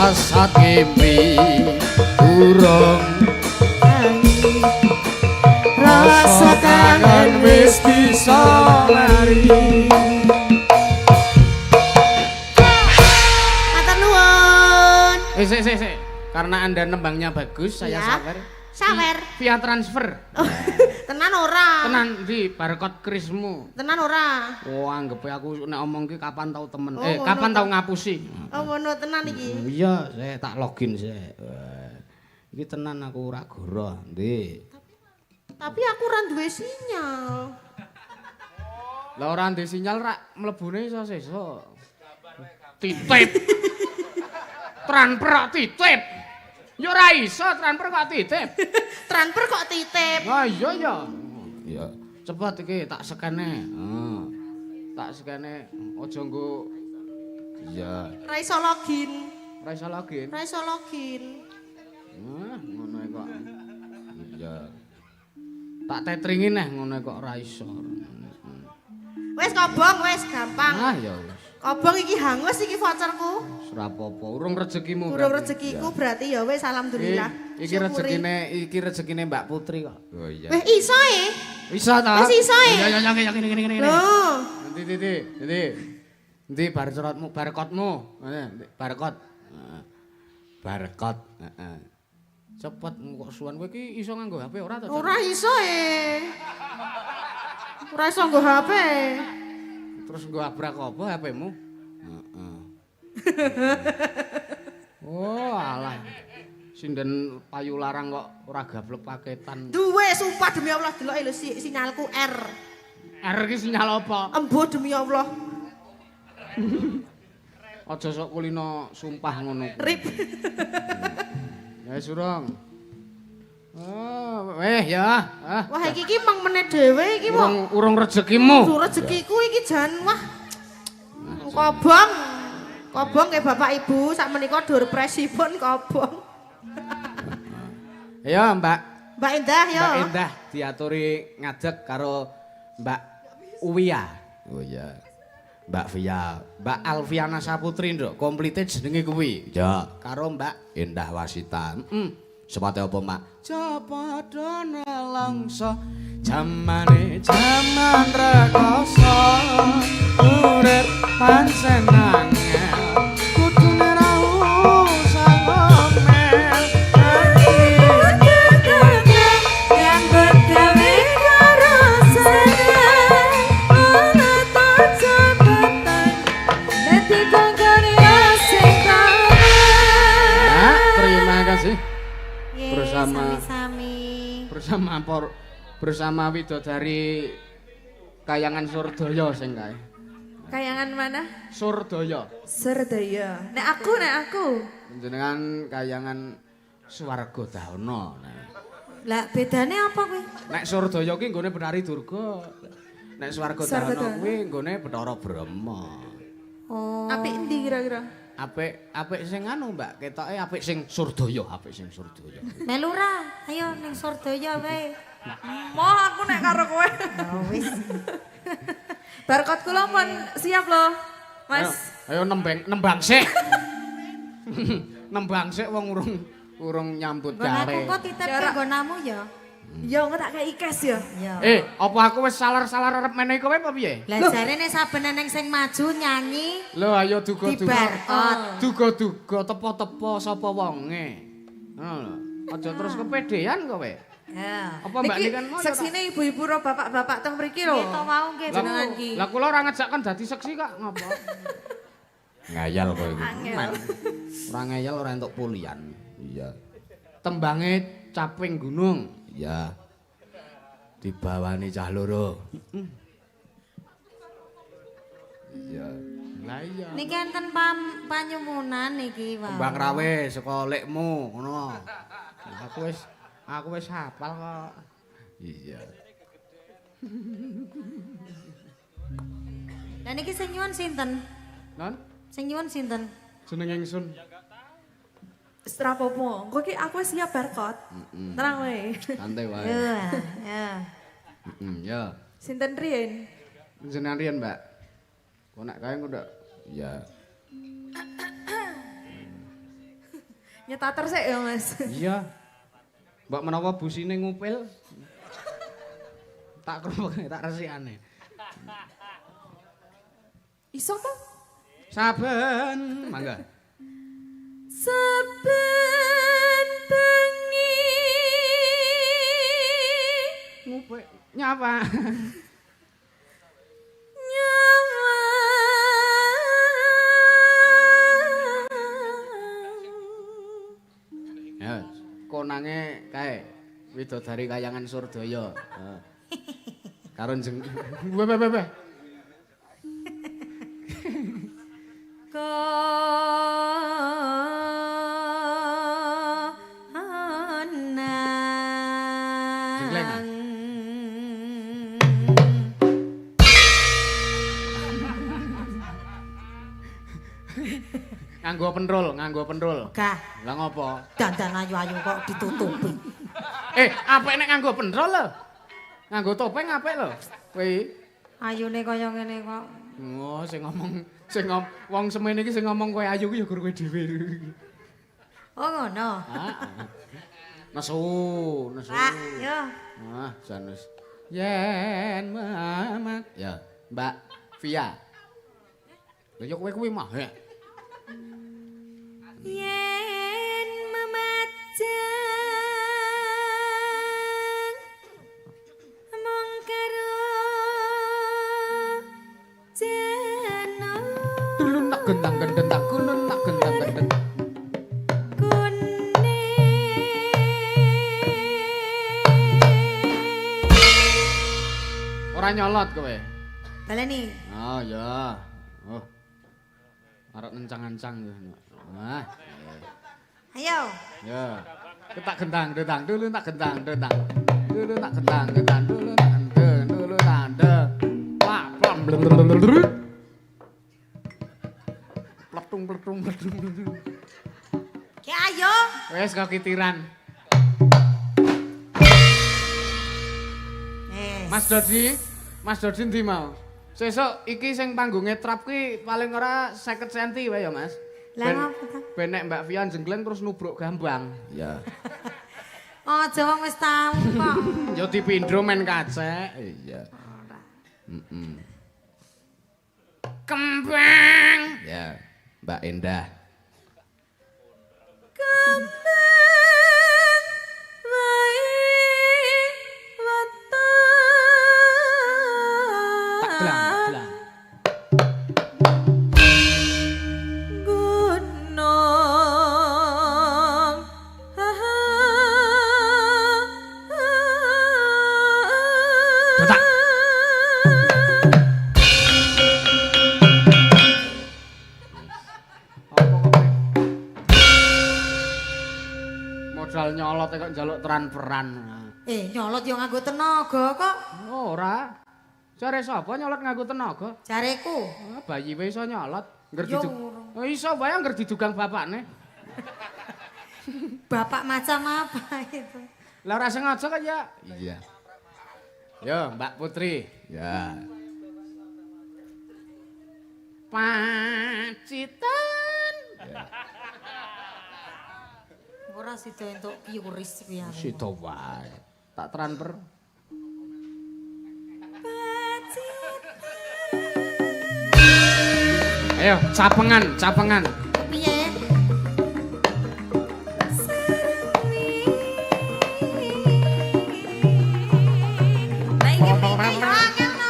Kesasat ngimpi urung Rasa kangen wis bisa mari. Matur nuwun. Eh, sik, sik, sik. Karena Anda nembangnya bagus, saya Ya. sawer. Sawer. Via transfer. Oh, tenan ora? Tenan di barcode krismu. Tenan ora? Oh, anggepe aku nek omong ki kapan tau temen. Oh, Eh, ngono kapan ta. tau ngapusi. Oh ngono tenan iki. Iya, saya tak login sik. Wah, iki tenan aku ora goroh, ndi. Tapi aku ora duwe sinyal. Lah ora ndek sinyal rak mlebune iso sesuk. Titip. Transfer kok titip. Ya ora iso transfer kok titip. Transfer kok titip. Lah iya ya. Iya. Cepet iki tak skene. Heeh. Tak skene aja nggo. Iya. Ora iso login. Ora iso login. Ora iso login. Wah, ngono kok. Iya. Tak tetringi neh ngono kok ora iso. Wis kobong wis gampang. Ah ya wis. Kobong iki hangus iki voucherku. Ora apa-apa, urung rezekimu. Urung berarti. rezekiku berarti ya wis alhamdulillah. Iki Syukuri. rezekine Mbak Putri kok. Oh iya. Weh iso e. Iso ta? Wis iso e. Ya ya ya ngene ngene ngene. Lho. Nanti nanti nanti. Nanti barcode-mu, barcode-mu. Ngene, barcode. Heeh. Barcode, heeh. Cepet kok suwan kowe iki iso nganggo HP ora to? Cak? Ora iso e. Ora iso nggo HP. Terus nggo abrak apa HP-mu? Heeh. Oh, alah. Sinden payu larang kok ora gablek paketan. Duwe sumpah demi Allah deloke lho sinyalku R. R iki sinyal apa? Embo demi Allah. Aja sok kulino sumpah ngono. Rip. Ya wis urung. Oh, eh ya. Ah. Wah iki iki meng meneh dhewe iki kok. Urung urung rezekimu. Urung rezekiku iki jan wah. Kobong. Kobong nggih Bapak Ibu, sak menika doorpresipun kobong. Ya, Mbak. Mbak Endah ya. Mbak Endah diaturi ngadeg karo Mbak Uwia. Oh iya. Mbak Via, Mbak Alfiana Saputri nduk, komplite jenenge kuwi. Ya, karo Mbak Endah Wasita. Heeh. Sepate apa, Mak? Ja padha nelongso jamane jaman rekoso urip pancen angel kudune ra usah ngomel. Yang bergawe karo seneng ana ta jabatan dadi tanggane sing Ya, terima kasih. Nggih, Bersama- sami-sami. Bersama widodari Kayangan Surdaya sing kae. Kayangan mana? Surdaya. Surdaya. Nek aku, nek aku. Jenengan kayangan Swarga Dahana. Lah bedane apa kuwi? Nek Surdaya ki nggone Betari Durga. Nek Swarga Swarga Dahana Dahana. kuwi nggone Bathara Brahma. Oh. Apik endi kira-kira? Apik apik sing anu, Mbak, ketoke apik sing Surdaya, apik sing Surdaya. Melu ra? Ayo ning Surdaya wae. Moh aku nek karo kowe. Oh wis. Barcode kula mun siap loh, Mas. Ayo, ayo nembang nembang sik. Nembang sik wong urung urung nyambut Nggon aku gawe. kok titip Ya, ora. nggonamu ya. Ya engko tak kei cash ya. Ya. Eh, apa aku wis salar-salar arep menehi kowe apa piye? Lah jarene saben eneng sing maju nyanyi Lho ayo duga-duga. dibarkot. Duga-duga tepo-tepo sapa wonge. Ngono lho. Aja terus kepedean kowe. Ya. Apa Mbak Niki Niken mau ya, seksine ibu-ibu ro bapak-bapak teng mriki lho. Nggih to wau nggih. Lah, Jenengan ki. Lah kula ora ngejak kan dadi seksi kok ngopo? Ngayal kowe iki. Ora ngayal ora entuk pulian. Iya. Tembange caping gunung. Iya. Dibawani cah loro. Iya. Lah iya. Niki enten panyumunan niki wau. Kembang rawe saka lekmu ngono. Aku wis hafal kok. Iya. Lah niki sing nyuwun sinten? Non, Sing nyuwun sinten? jeneng ingsun. Wis ora apa-apa. Engko ki aku wis siap barcode. Tenang wae. Santai wae. Yo, ya. Heeh, ya. Sinten riyen? Jenengan riyen, Mbak. Kok nek kae engko ndak. Iya. Nyetater sik ya, Mas. Iya. Mbok menawa busine ngupil. Tak krupuk tak resikane. Iso to? Saben, mangga. Saben bengi Ngupil nyapa. Nyawang. Ya, konange kae widodari kayangan Surdaya. Heeh. Karo jeng Weh weh weh. Jenggleng, ah? Nganggo penrul, nganggo penrul. Gah, Lah ngopo? dandan ayu-ayu kok ditutupi. Apik nek nganggo penrul lho. Nganggo topeng apik lho. Kowe. Ayune kaya ngene kok. Oh, sing ngomong sing ngom, wong semene iki sing ngomong kowe ayu ku ya gur kowe dhewe. Oh ngono. Heeh. Nesu, nesu. Pak, yo. Ah, jan wis. Yen mamat. Ya, Mbak Via. Lha ya kowe kuwi mah. Ya. Yen memajang mung karo jeno Tulun nak gendang gendang kulun nak gendang gendang. kuning. Ora nyolot kowe. Baleni. Oh ya. Oh. Arep nencang-ancang. Wah. Ayo. Ya. Ketak gendang gendang dulu tak gendang gendang. Dulu tak gendang gendang dulu tak gendang dulu tanda. Plak plak. Pletung pletung pletung. Ki ayo. Wes kok kitiran. Eh. Mas Dodi, Mas Dodi ndi mau? Sesuk iki sing panggunge trap kuwi paling ora 50 cm wae ya, Mas. Lah ngopo ta? Ben nek Mbak Via jenggleng terus nubruk gambang. Ya. Aja wong wis tau kok. Ya dipindho men kacek. Iya. Heeh. Kembang. Ya, Mbak Endah. Kembang wae Tak gelang, tak wetan gelang. Gunung. Detak. Apa kok kowe? Modal nyolot kok njaluk transferan. Nyolot yo nganggo tenaga kok. Ora. Jare sapa nyolot nganggo tenaga? Jareku. Ah, bayi wae iso nyolot. Ngger Ya didug. Oh, iso wae angger didugang bapakne. Bapak macam apa itu? Lah ora sengaja kok ya. Iya. Yo, Mbak Putri. Ya. Pacitan. Ora sida entuk kiuris kuwi aku. Sida wae. Tak transfer. Ayo, capengan, capengan. Piye? Lah iki piye yo angel no.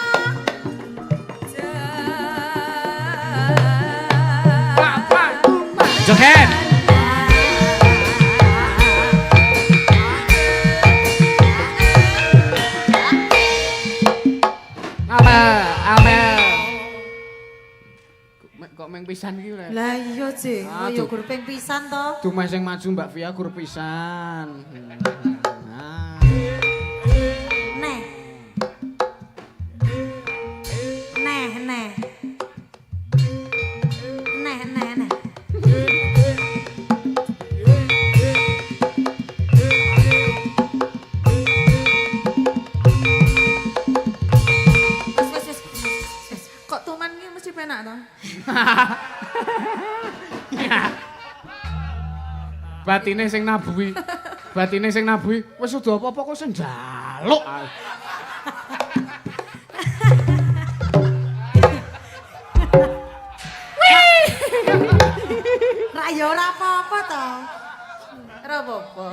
Joget. Amel, amel. Kok meng pisan iki lho. Lah iya, Cik. Ah, Kok ya tuh. gur ping pisan to. Dumeh sing maju Mbak Via gur pisan. Nah. Neh. Neh, neh. Neh, neh, neh. Wes, wes, wes, wes. Kok tuman ki mesti penak to? Batine sing nabuhi. Batine sing nabuhi wis udah apa-apa kok sing njaluk. Ra ya ora apa-apa to. Ora apa-apa.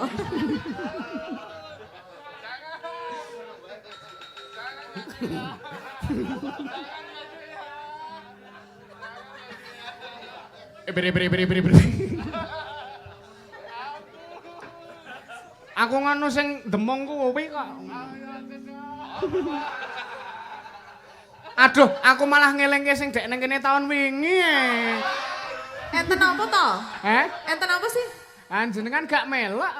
Beri beri beri beri beri. Aku ngono sing demung kuwi kok. Aduh, aku malah ngelingke sing dek ning kene taun wingi. Enten apa to? Eh? Enten apa sih? Panjenengan gak melok.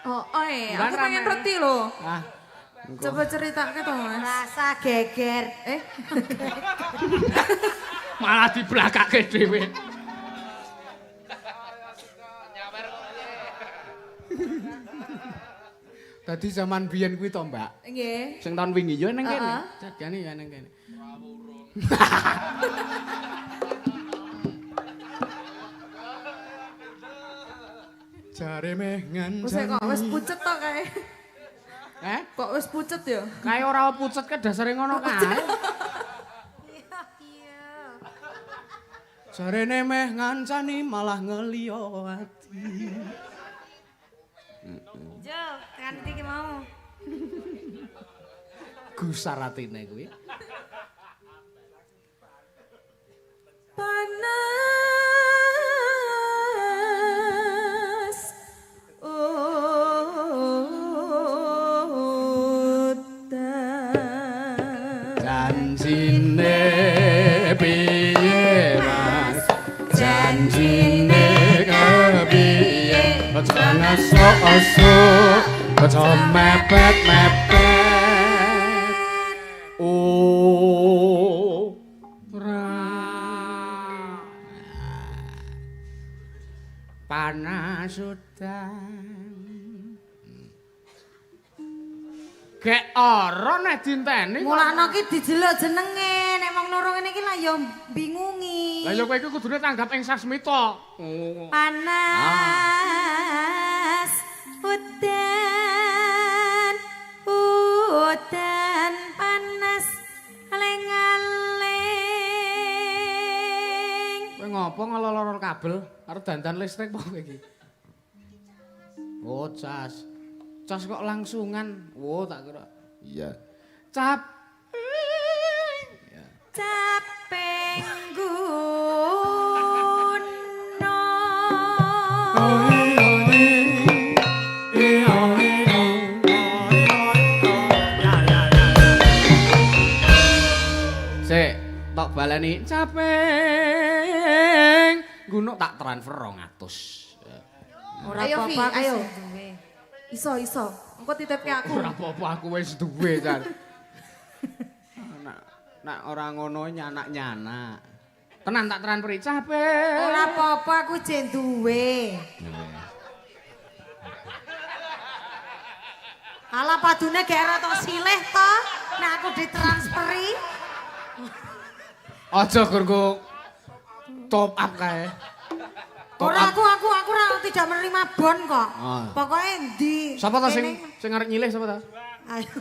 Oh, aku pengen reti lho. Ah. Coba ceritake to, Mas. Rasa geger. Eh. Malah diblakake dhewe. Dadi zaman biyen kuwi to, Mbak. Nggih. Sing taun wingi yo ning kene. Jagane yo ning kene. Jare meh ngancani. Wis kok wis pucet to kae. Eh? Kok wis pucet ya? Kae ora pucet ke dasare ngono kae. Iya, iya. Jarene meh ngancani malah ngeliyo ati. Jo, tekan iki mau. Gusar atine kuwi. Panas udan. Janjine piye Mas? Janjine kepiye? Aja ngesuk-esuk, aja mepet-mepet. Oh. Ora. Panas udan. Gek ora nek dinteni. Mulakno ki dijeluk jenenge, nek wong loro ngene iki lah ya bingungi. Lah ya kowe iki kudune tanggap ing sasmita. Oh. Panas udan, udan panas aling-aling. Kowe ngopo ngelolor kabel karo dandan listrik apa kowe iki? Oh, cas. Cas kok langsungan. Oh, tak kira. Iya. Cap. Caping gunung. Sik, tok baleni caping gunung tak transfer 200. Ora Ayo, Vi, apa-apa aku ayo. sing duwe. Iso iso. Engko titipke aku. Ora apa-apa aku wis duwe kan. Nak nak ora ngono nyanak-nyanak. Tenan tak transferi capek. Ora apa-apa aku jek duwe. Alah padune gek ora tok silih to. Nek aku ditransferi. Aja gur nggo top up kae. Top Ora up. aku ora tidak menerima bon kok. Ah. Pokoke endi? Sapa ta sing sing arep nyilih sapa ta? Ayo.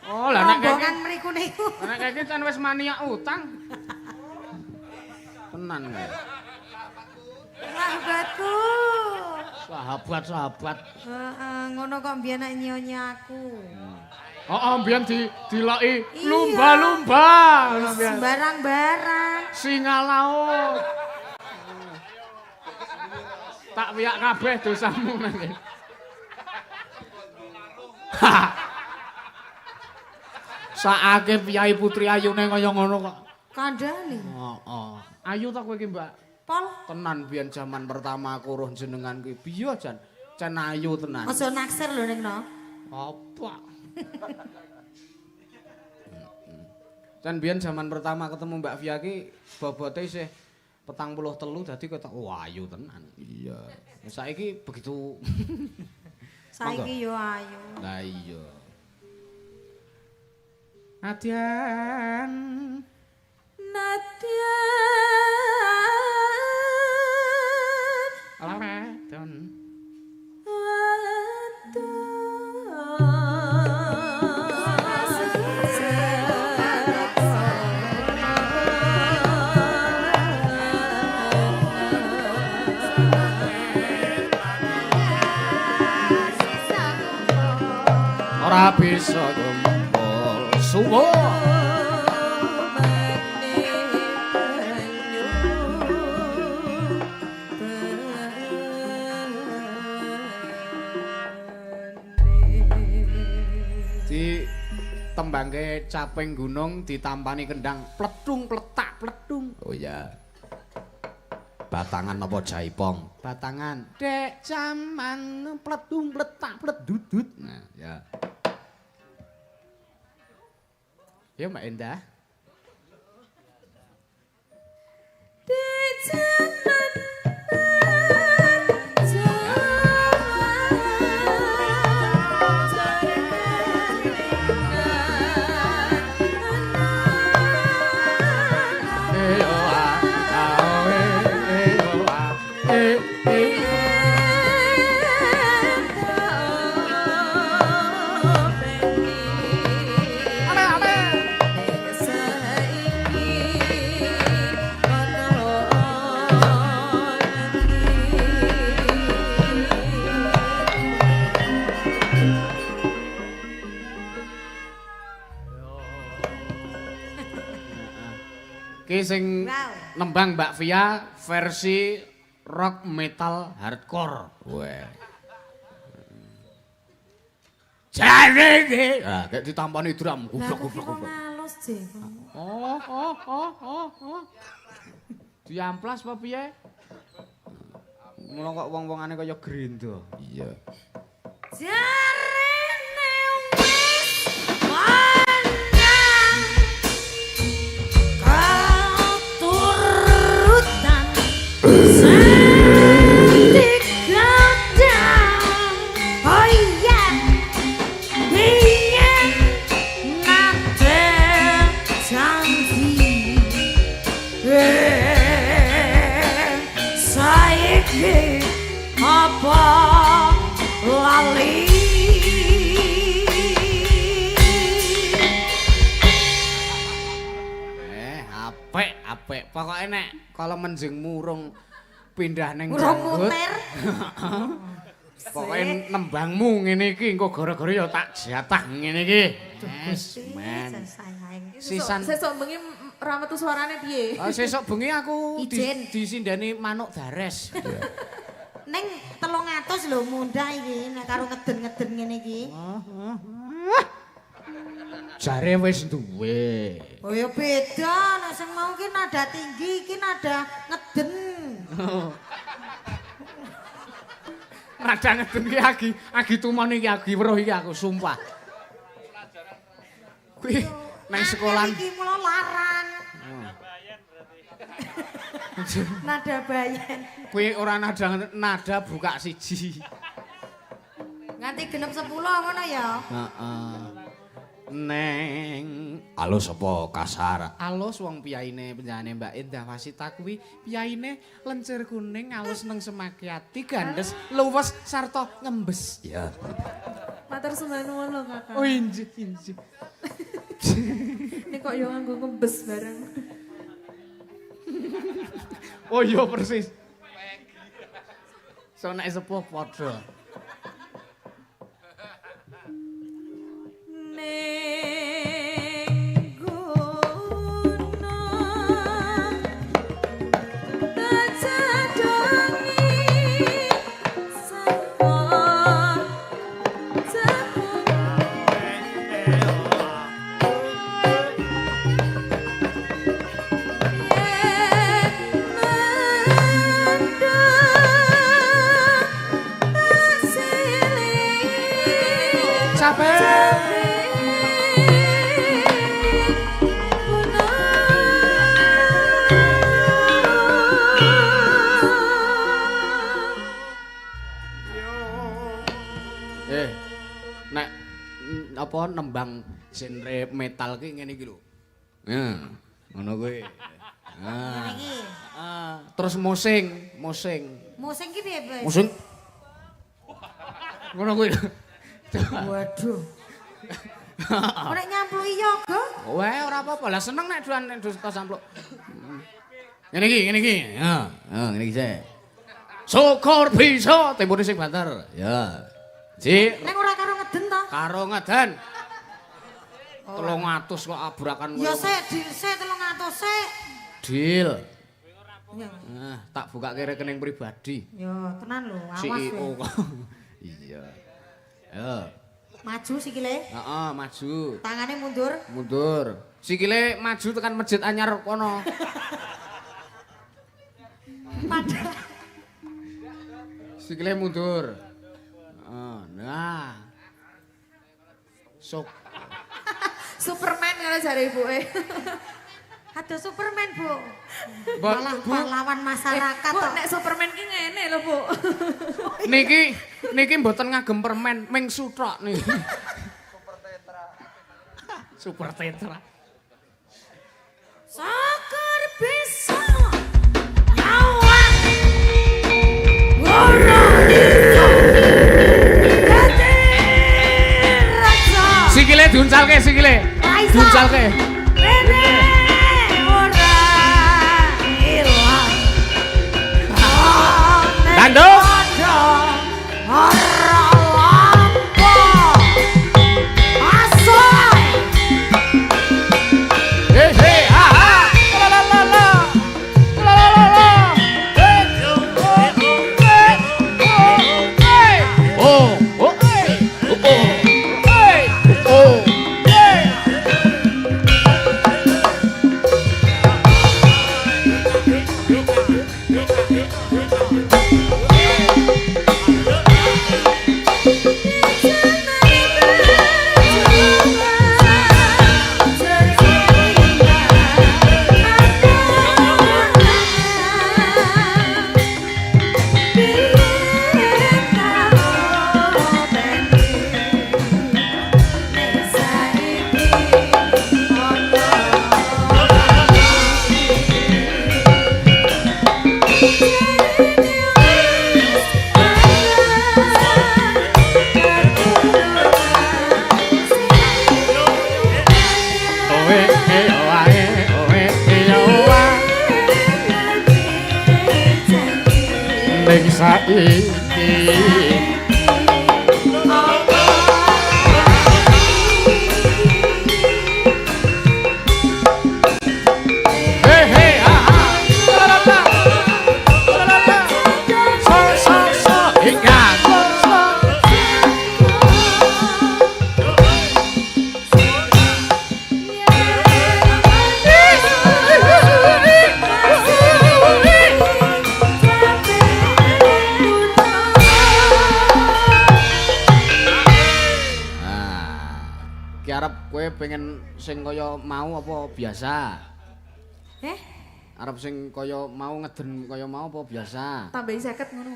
Oh, lah nek rombongan mriku niku. Nek kae iki kan wis maniak utang. Tenan kae. Sahabatku. Sahabat-sahabat. Heeh, ngono kok mbiyen nek nyonya aku. Heeh, mbiyen diloki Iya. lumba-lumba ngono mbiyen. Sembarang-barang. Singa laut. Tak wiyak kabeh dosamu nang kene. Saake piyai putri ayune kaya ngono kok. Kandhane. Heeh. Ayu ta kowe iki, Mbak? Pol, Tenan biyen jaman pertama aku roh jenengan kuwi biyo jan. Jan ayu tenan. aja naksir lho ning no. Apa? Jan biyen jaman pertama ketemu Mbak Via ki bobote isih 43 dadi ketok wah ayu tenan. Iya. Saiki begitu. Saiki yo ayu. Lah iya. Nadyan. Nadyan. Lamedon. Ora bisa kumpul. Suwun. Di tembangke caping gunung ditampani kendang pletung pletak pletung. Oh iya. Batangan apa jaipong? Batangan. Dek jaman pletung pletak pledudut. Nah, ya. Ya Mbak Endah. Dek jaman Ki sing nembang Mbak Via versi rock metal hardcore. Weh. Jare iki. Ah, kayak ditampani drum goblok goblok goblok. Halus je. Oh, oh, oh, oh, oh. Diamplas apa piye? Mula kok wong-wongane kaya grendo. Iya. Jarene wis menang katurutan sing oh iya biyen nate janji saiki apa lali. Apik, apik. Pokoke nek kala menjing murung pindah ning urung janggut. muter. Pokoke nembangmu ngene iki engko gara-gara ya tak jatah ngene iki. Yes, men. Sisan. Sesuk bengi ra metu suarane piye? Oh, sesuk bengi aku Ijen. disindani manuk dares. Ning 300 lho mundhak iki nek karo ngeden-ngeden ngene iki. Jare wis duwe. Oh ya beda, nek sing mau ki nada tinggi, iki nada ngeden. Nada ngeden ki agi tumon iki agi weruh iki aku sumpah. Kuwi nang sekolah iki mula larang. Nada bayen. Kuwi ora nada nada buka siji. Nganti genep 10 ngono ya. Heeh. Neng alus apa kasar? Alus wong piyaine penjane Mbak Endah Wasita kuwi piyaine lencir kuning alus neng semakiati gandes luwes sarta ngembes. Iya. Matur sembah nuwun lho Kakak. Oh injih injih. Ini kok yo nganggo ngembes bareng. Oh iya persis. So nek sepuh padha. Ning gunung tejadongi saka jepung yen mendung tak silih Capek. Nek apa nembang genre metal ki ngene iki lho. Heeh. Ngono kuwi. Ngene iki. Terus mosing, mosing. Mosing ki piye, Bos? Mosing. Ngono kuwi. Waduh. Nek nyampluki yoga. Weh, ora apa-apa. Lah seneng nek duan nek dos sampluk. Ngene iki, ngene iki. Ya, heeh, ngene iki sik. Syukur bisa tempone sing banter. Ya. Ji. Ning ora karo ngeden to? Karo ngeden. 300 kok abrakan Ya sik, deal sik 300 sik. Deal. Ya. Nah, tak bukake rekening pribadi. Ya, tenan lho, awas CEO kowe. kok. Iya. Yo. Maju sikile. Heeh, maju. Tangane mundur. Mundur. Sikile maju tekan masjid anyar kono. Padahal Sikile mundur. Heeh, nah. Sok. Superman ngono jare ibuke. Aduh Superman, Bu. Mbak, Malah Bu. pahlawan masyarakat Bu, kok. nek Superman ki ngene lho, Bu. Niki niki mboten ngagem permen, ming suthok niki. Super Tetra. Super Tetra. Syukur bisa nyawang. Ngono iso. Dadi raja. Sikile diuncalke sikile. Ra iso. Diuncalke. Rene ora ilang. Tanduk. Ora lampa. Asoy. He he ha ha. La la la la. La la la la. He oh eh oh eh. Oh oh eh oh oh eh oh eh. Oh eh eh oh ah, eh oh eh eh oh ah. Ning saiki. He he ha ha. La la la. La la la. So so so hingga so so. Nah, ki arep kowe pengen sing kaya mau apa biasa? Eh, Arep sing kaya mau ngeden kaya mau apa biasa? Tambahi 50 ngono.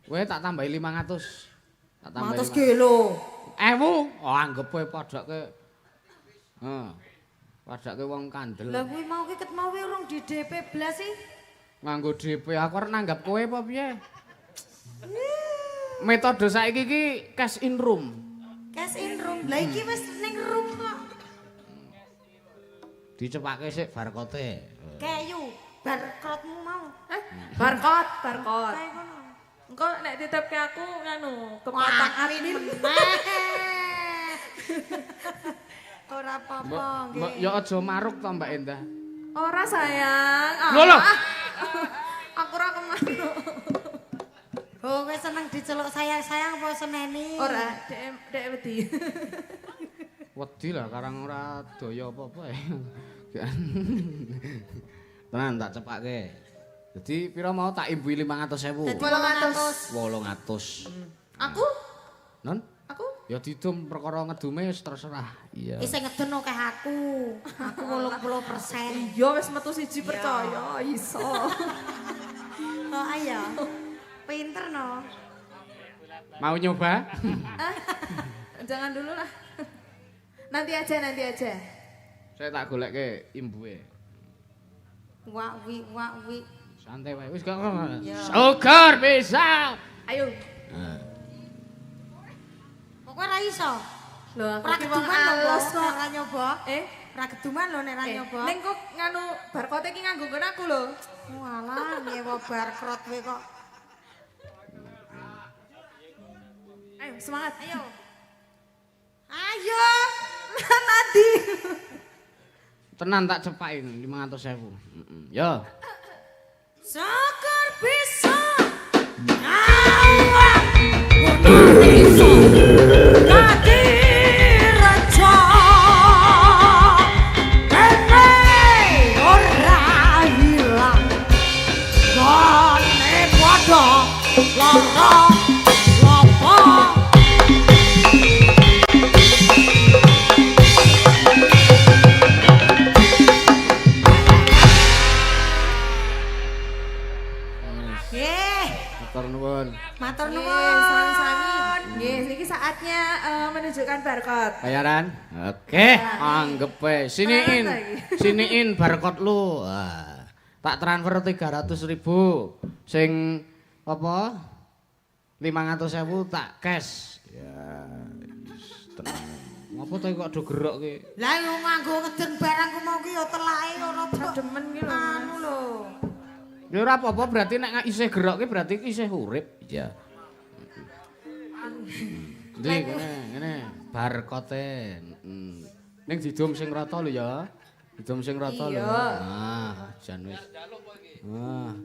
Kowe tak tambahi 500. Tak tambahi. 500 kilo. 1000. Oh, anggep kowe padake. Heeh. Padake wong kandel. Lah kuwi mau ki ket mau wi urung di DP blas sih. Nganggo DP aku arep nanggap kowe apa piye? Metode saiki ki cash in room. Cash in room. Lah iki wis ning room kok. Dicepake sik barkote. Keyu barcode-mu mau. Eh, barcode, barcode. Kayak ngono. Engko nek titipke aku nganu, kepotong admin. Ora apa-apa Mbok mbok nggih. ya aja maruk to Mbak Endah. Ora sayang. Ah, Lho, lho. ah. Aku ora kemaruk. Oh, kowe seneng diceluk sayang-sayang apa seneni? Ora, dek dek wedi. Wedi lah karang ora daya apa-apa ya. Tenan tak cepake. Jadi pira mau tak imbui 500.000. Dadi 800. 800. Aku? Non? Aku? Ya didum perkara ngedume wis terserah. Iya. Isih ngeden akeh aku. Aku 80%. Iya wis metu siji percaya iso. Oh ayo. Pinter no. Mau nyoba? Ah, jangan dulu lah. Nanti aja, nanti aja. Saya tak golekke imbuhe. Wak wi wak wi. Santai wae wis gak. Ya. Syukur bisa. Ayo. Pokoknya ra iso. Lho aku Ora ki wong keduman lho alus kok. kok. Ora nyoba. Eh, Ora keduman lho nek ra eh, nyoba. ning kok nganu barcode iki nganggo nggon aku lho. Walah nyewa barcode kowe kok. Ayo Semangat. Ayo. Ayo. Nadi. Tenan tak cepakin 500.000. Heeh. Yo. Syukur bisa ngawang iso dadi raja kene ora ilang gone padha lara lopo. Matur nuwun. Matur Nggih, nuwun. sami-sami. Nggih, niki saatnya menunjukkan barcode. Bayaran? Oke, anggep ae. Siniin. Siniin barcode lu. Ah, tak transfer 300.000. Sing apa? 500.000 tak cash. Ya, tenang. Ngopo to kok do gerok ki? Lah yo nganggo ngeden barang ku mau ki yo telake ora Demen ki lho. Anu lho. Ya ora apa-apa berarti nek isih gerok ki berarti isih urip. Iya. Ndi ngene, ngene barcode. Ning didum sing rata lho ya. Didum sing rata lho. Ah, jan wis. Ah.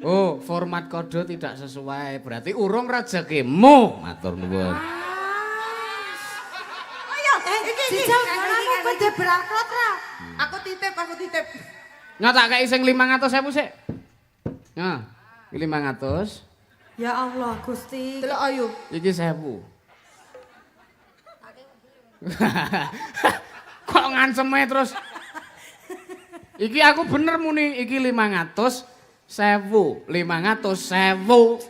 Oh, format kode tidak sesuai. Berarti urung rezekimu. Matur nuwun. Ayo, iki jajal ngono kode barcode ra. Aku titip, aku titip. Nyo tak kei sing 500.000 sik. Nah, iki 500. Ya Allah Gusti. Delok ayo. Iki 1000. Kok nganceme terus? Iki aku bener muni iki 500 1000, 500 1000.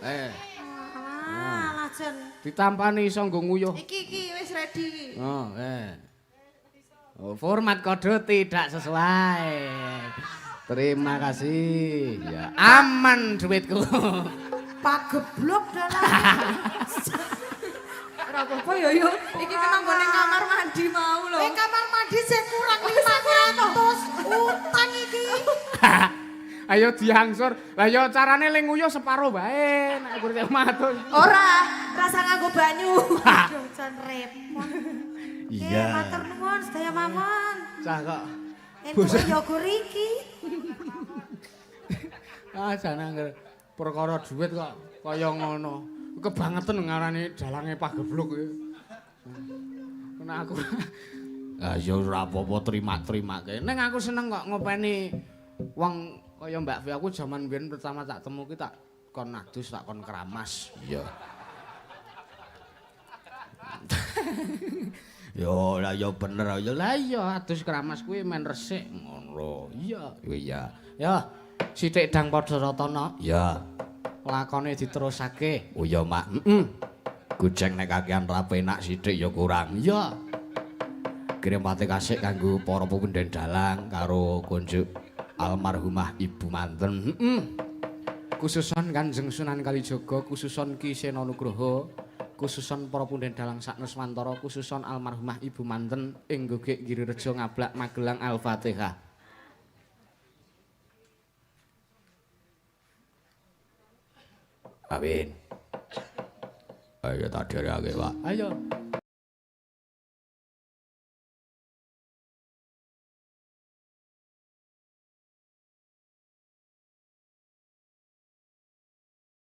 Alah jan. Ditampani iso nggo nguyuh. Iki iki wis ready iki. Oh, Oh, format kode tidak sesuai. Terima kasih. Ya, aman duitku. Pageblok dalah. Ora apa-apa ya yo. Iki kena nggone kamar mandi mau lho. Kamar mandi sing kurang 500 utang iki. Ayo diangsur. Lah ya carane ling nguyuh separo wae nek kur 500. Ora, rasa nganggo banyu. Aduh jan repot. Iya. Matur nuwun sedaya mawon. Cah kok. Entuk ya gur iki. Ah jan angger perkara duit kok kaya ngono. Kebangetan ngarani dalange pagebluk iki. Nek aku ah ya ora apa-apa terima-terimake. Ning aku seneng kok ngopeni wong kaya Mbak V aku jaman biyen pertama tak temu ki tak kon adus, tak kon keramas. Iya. Yo lah yo bener Ya lah iya adus keramas kuwi men resik ngono. Iya. Iya. Ya, sithik dang padha ratana. Iya. Lakone diterusake. Oh iya, Mak. Heeh. Gojek nek kakean ra penak sithik ya kurang. Iya. Kirim pate kasih kanggo para pepunden dalang karo konjuk almarhumah Ibu Manten. Heeh. Khususon Kanjeng Sunan Kalijaga, khususon Ki Sena Nugroho, khususon para punden dalang saknuswantara, khususon almarhumah Ibu Manten ing Gogek Girirejo Ngablak Magelang. Al-Fatihah. Amin. Ayo tak dherekake, Pak. Ayo.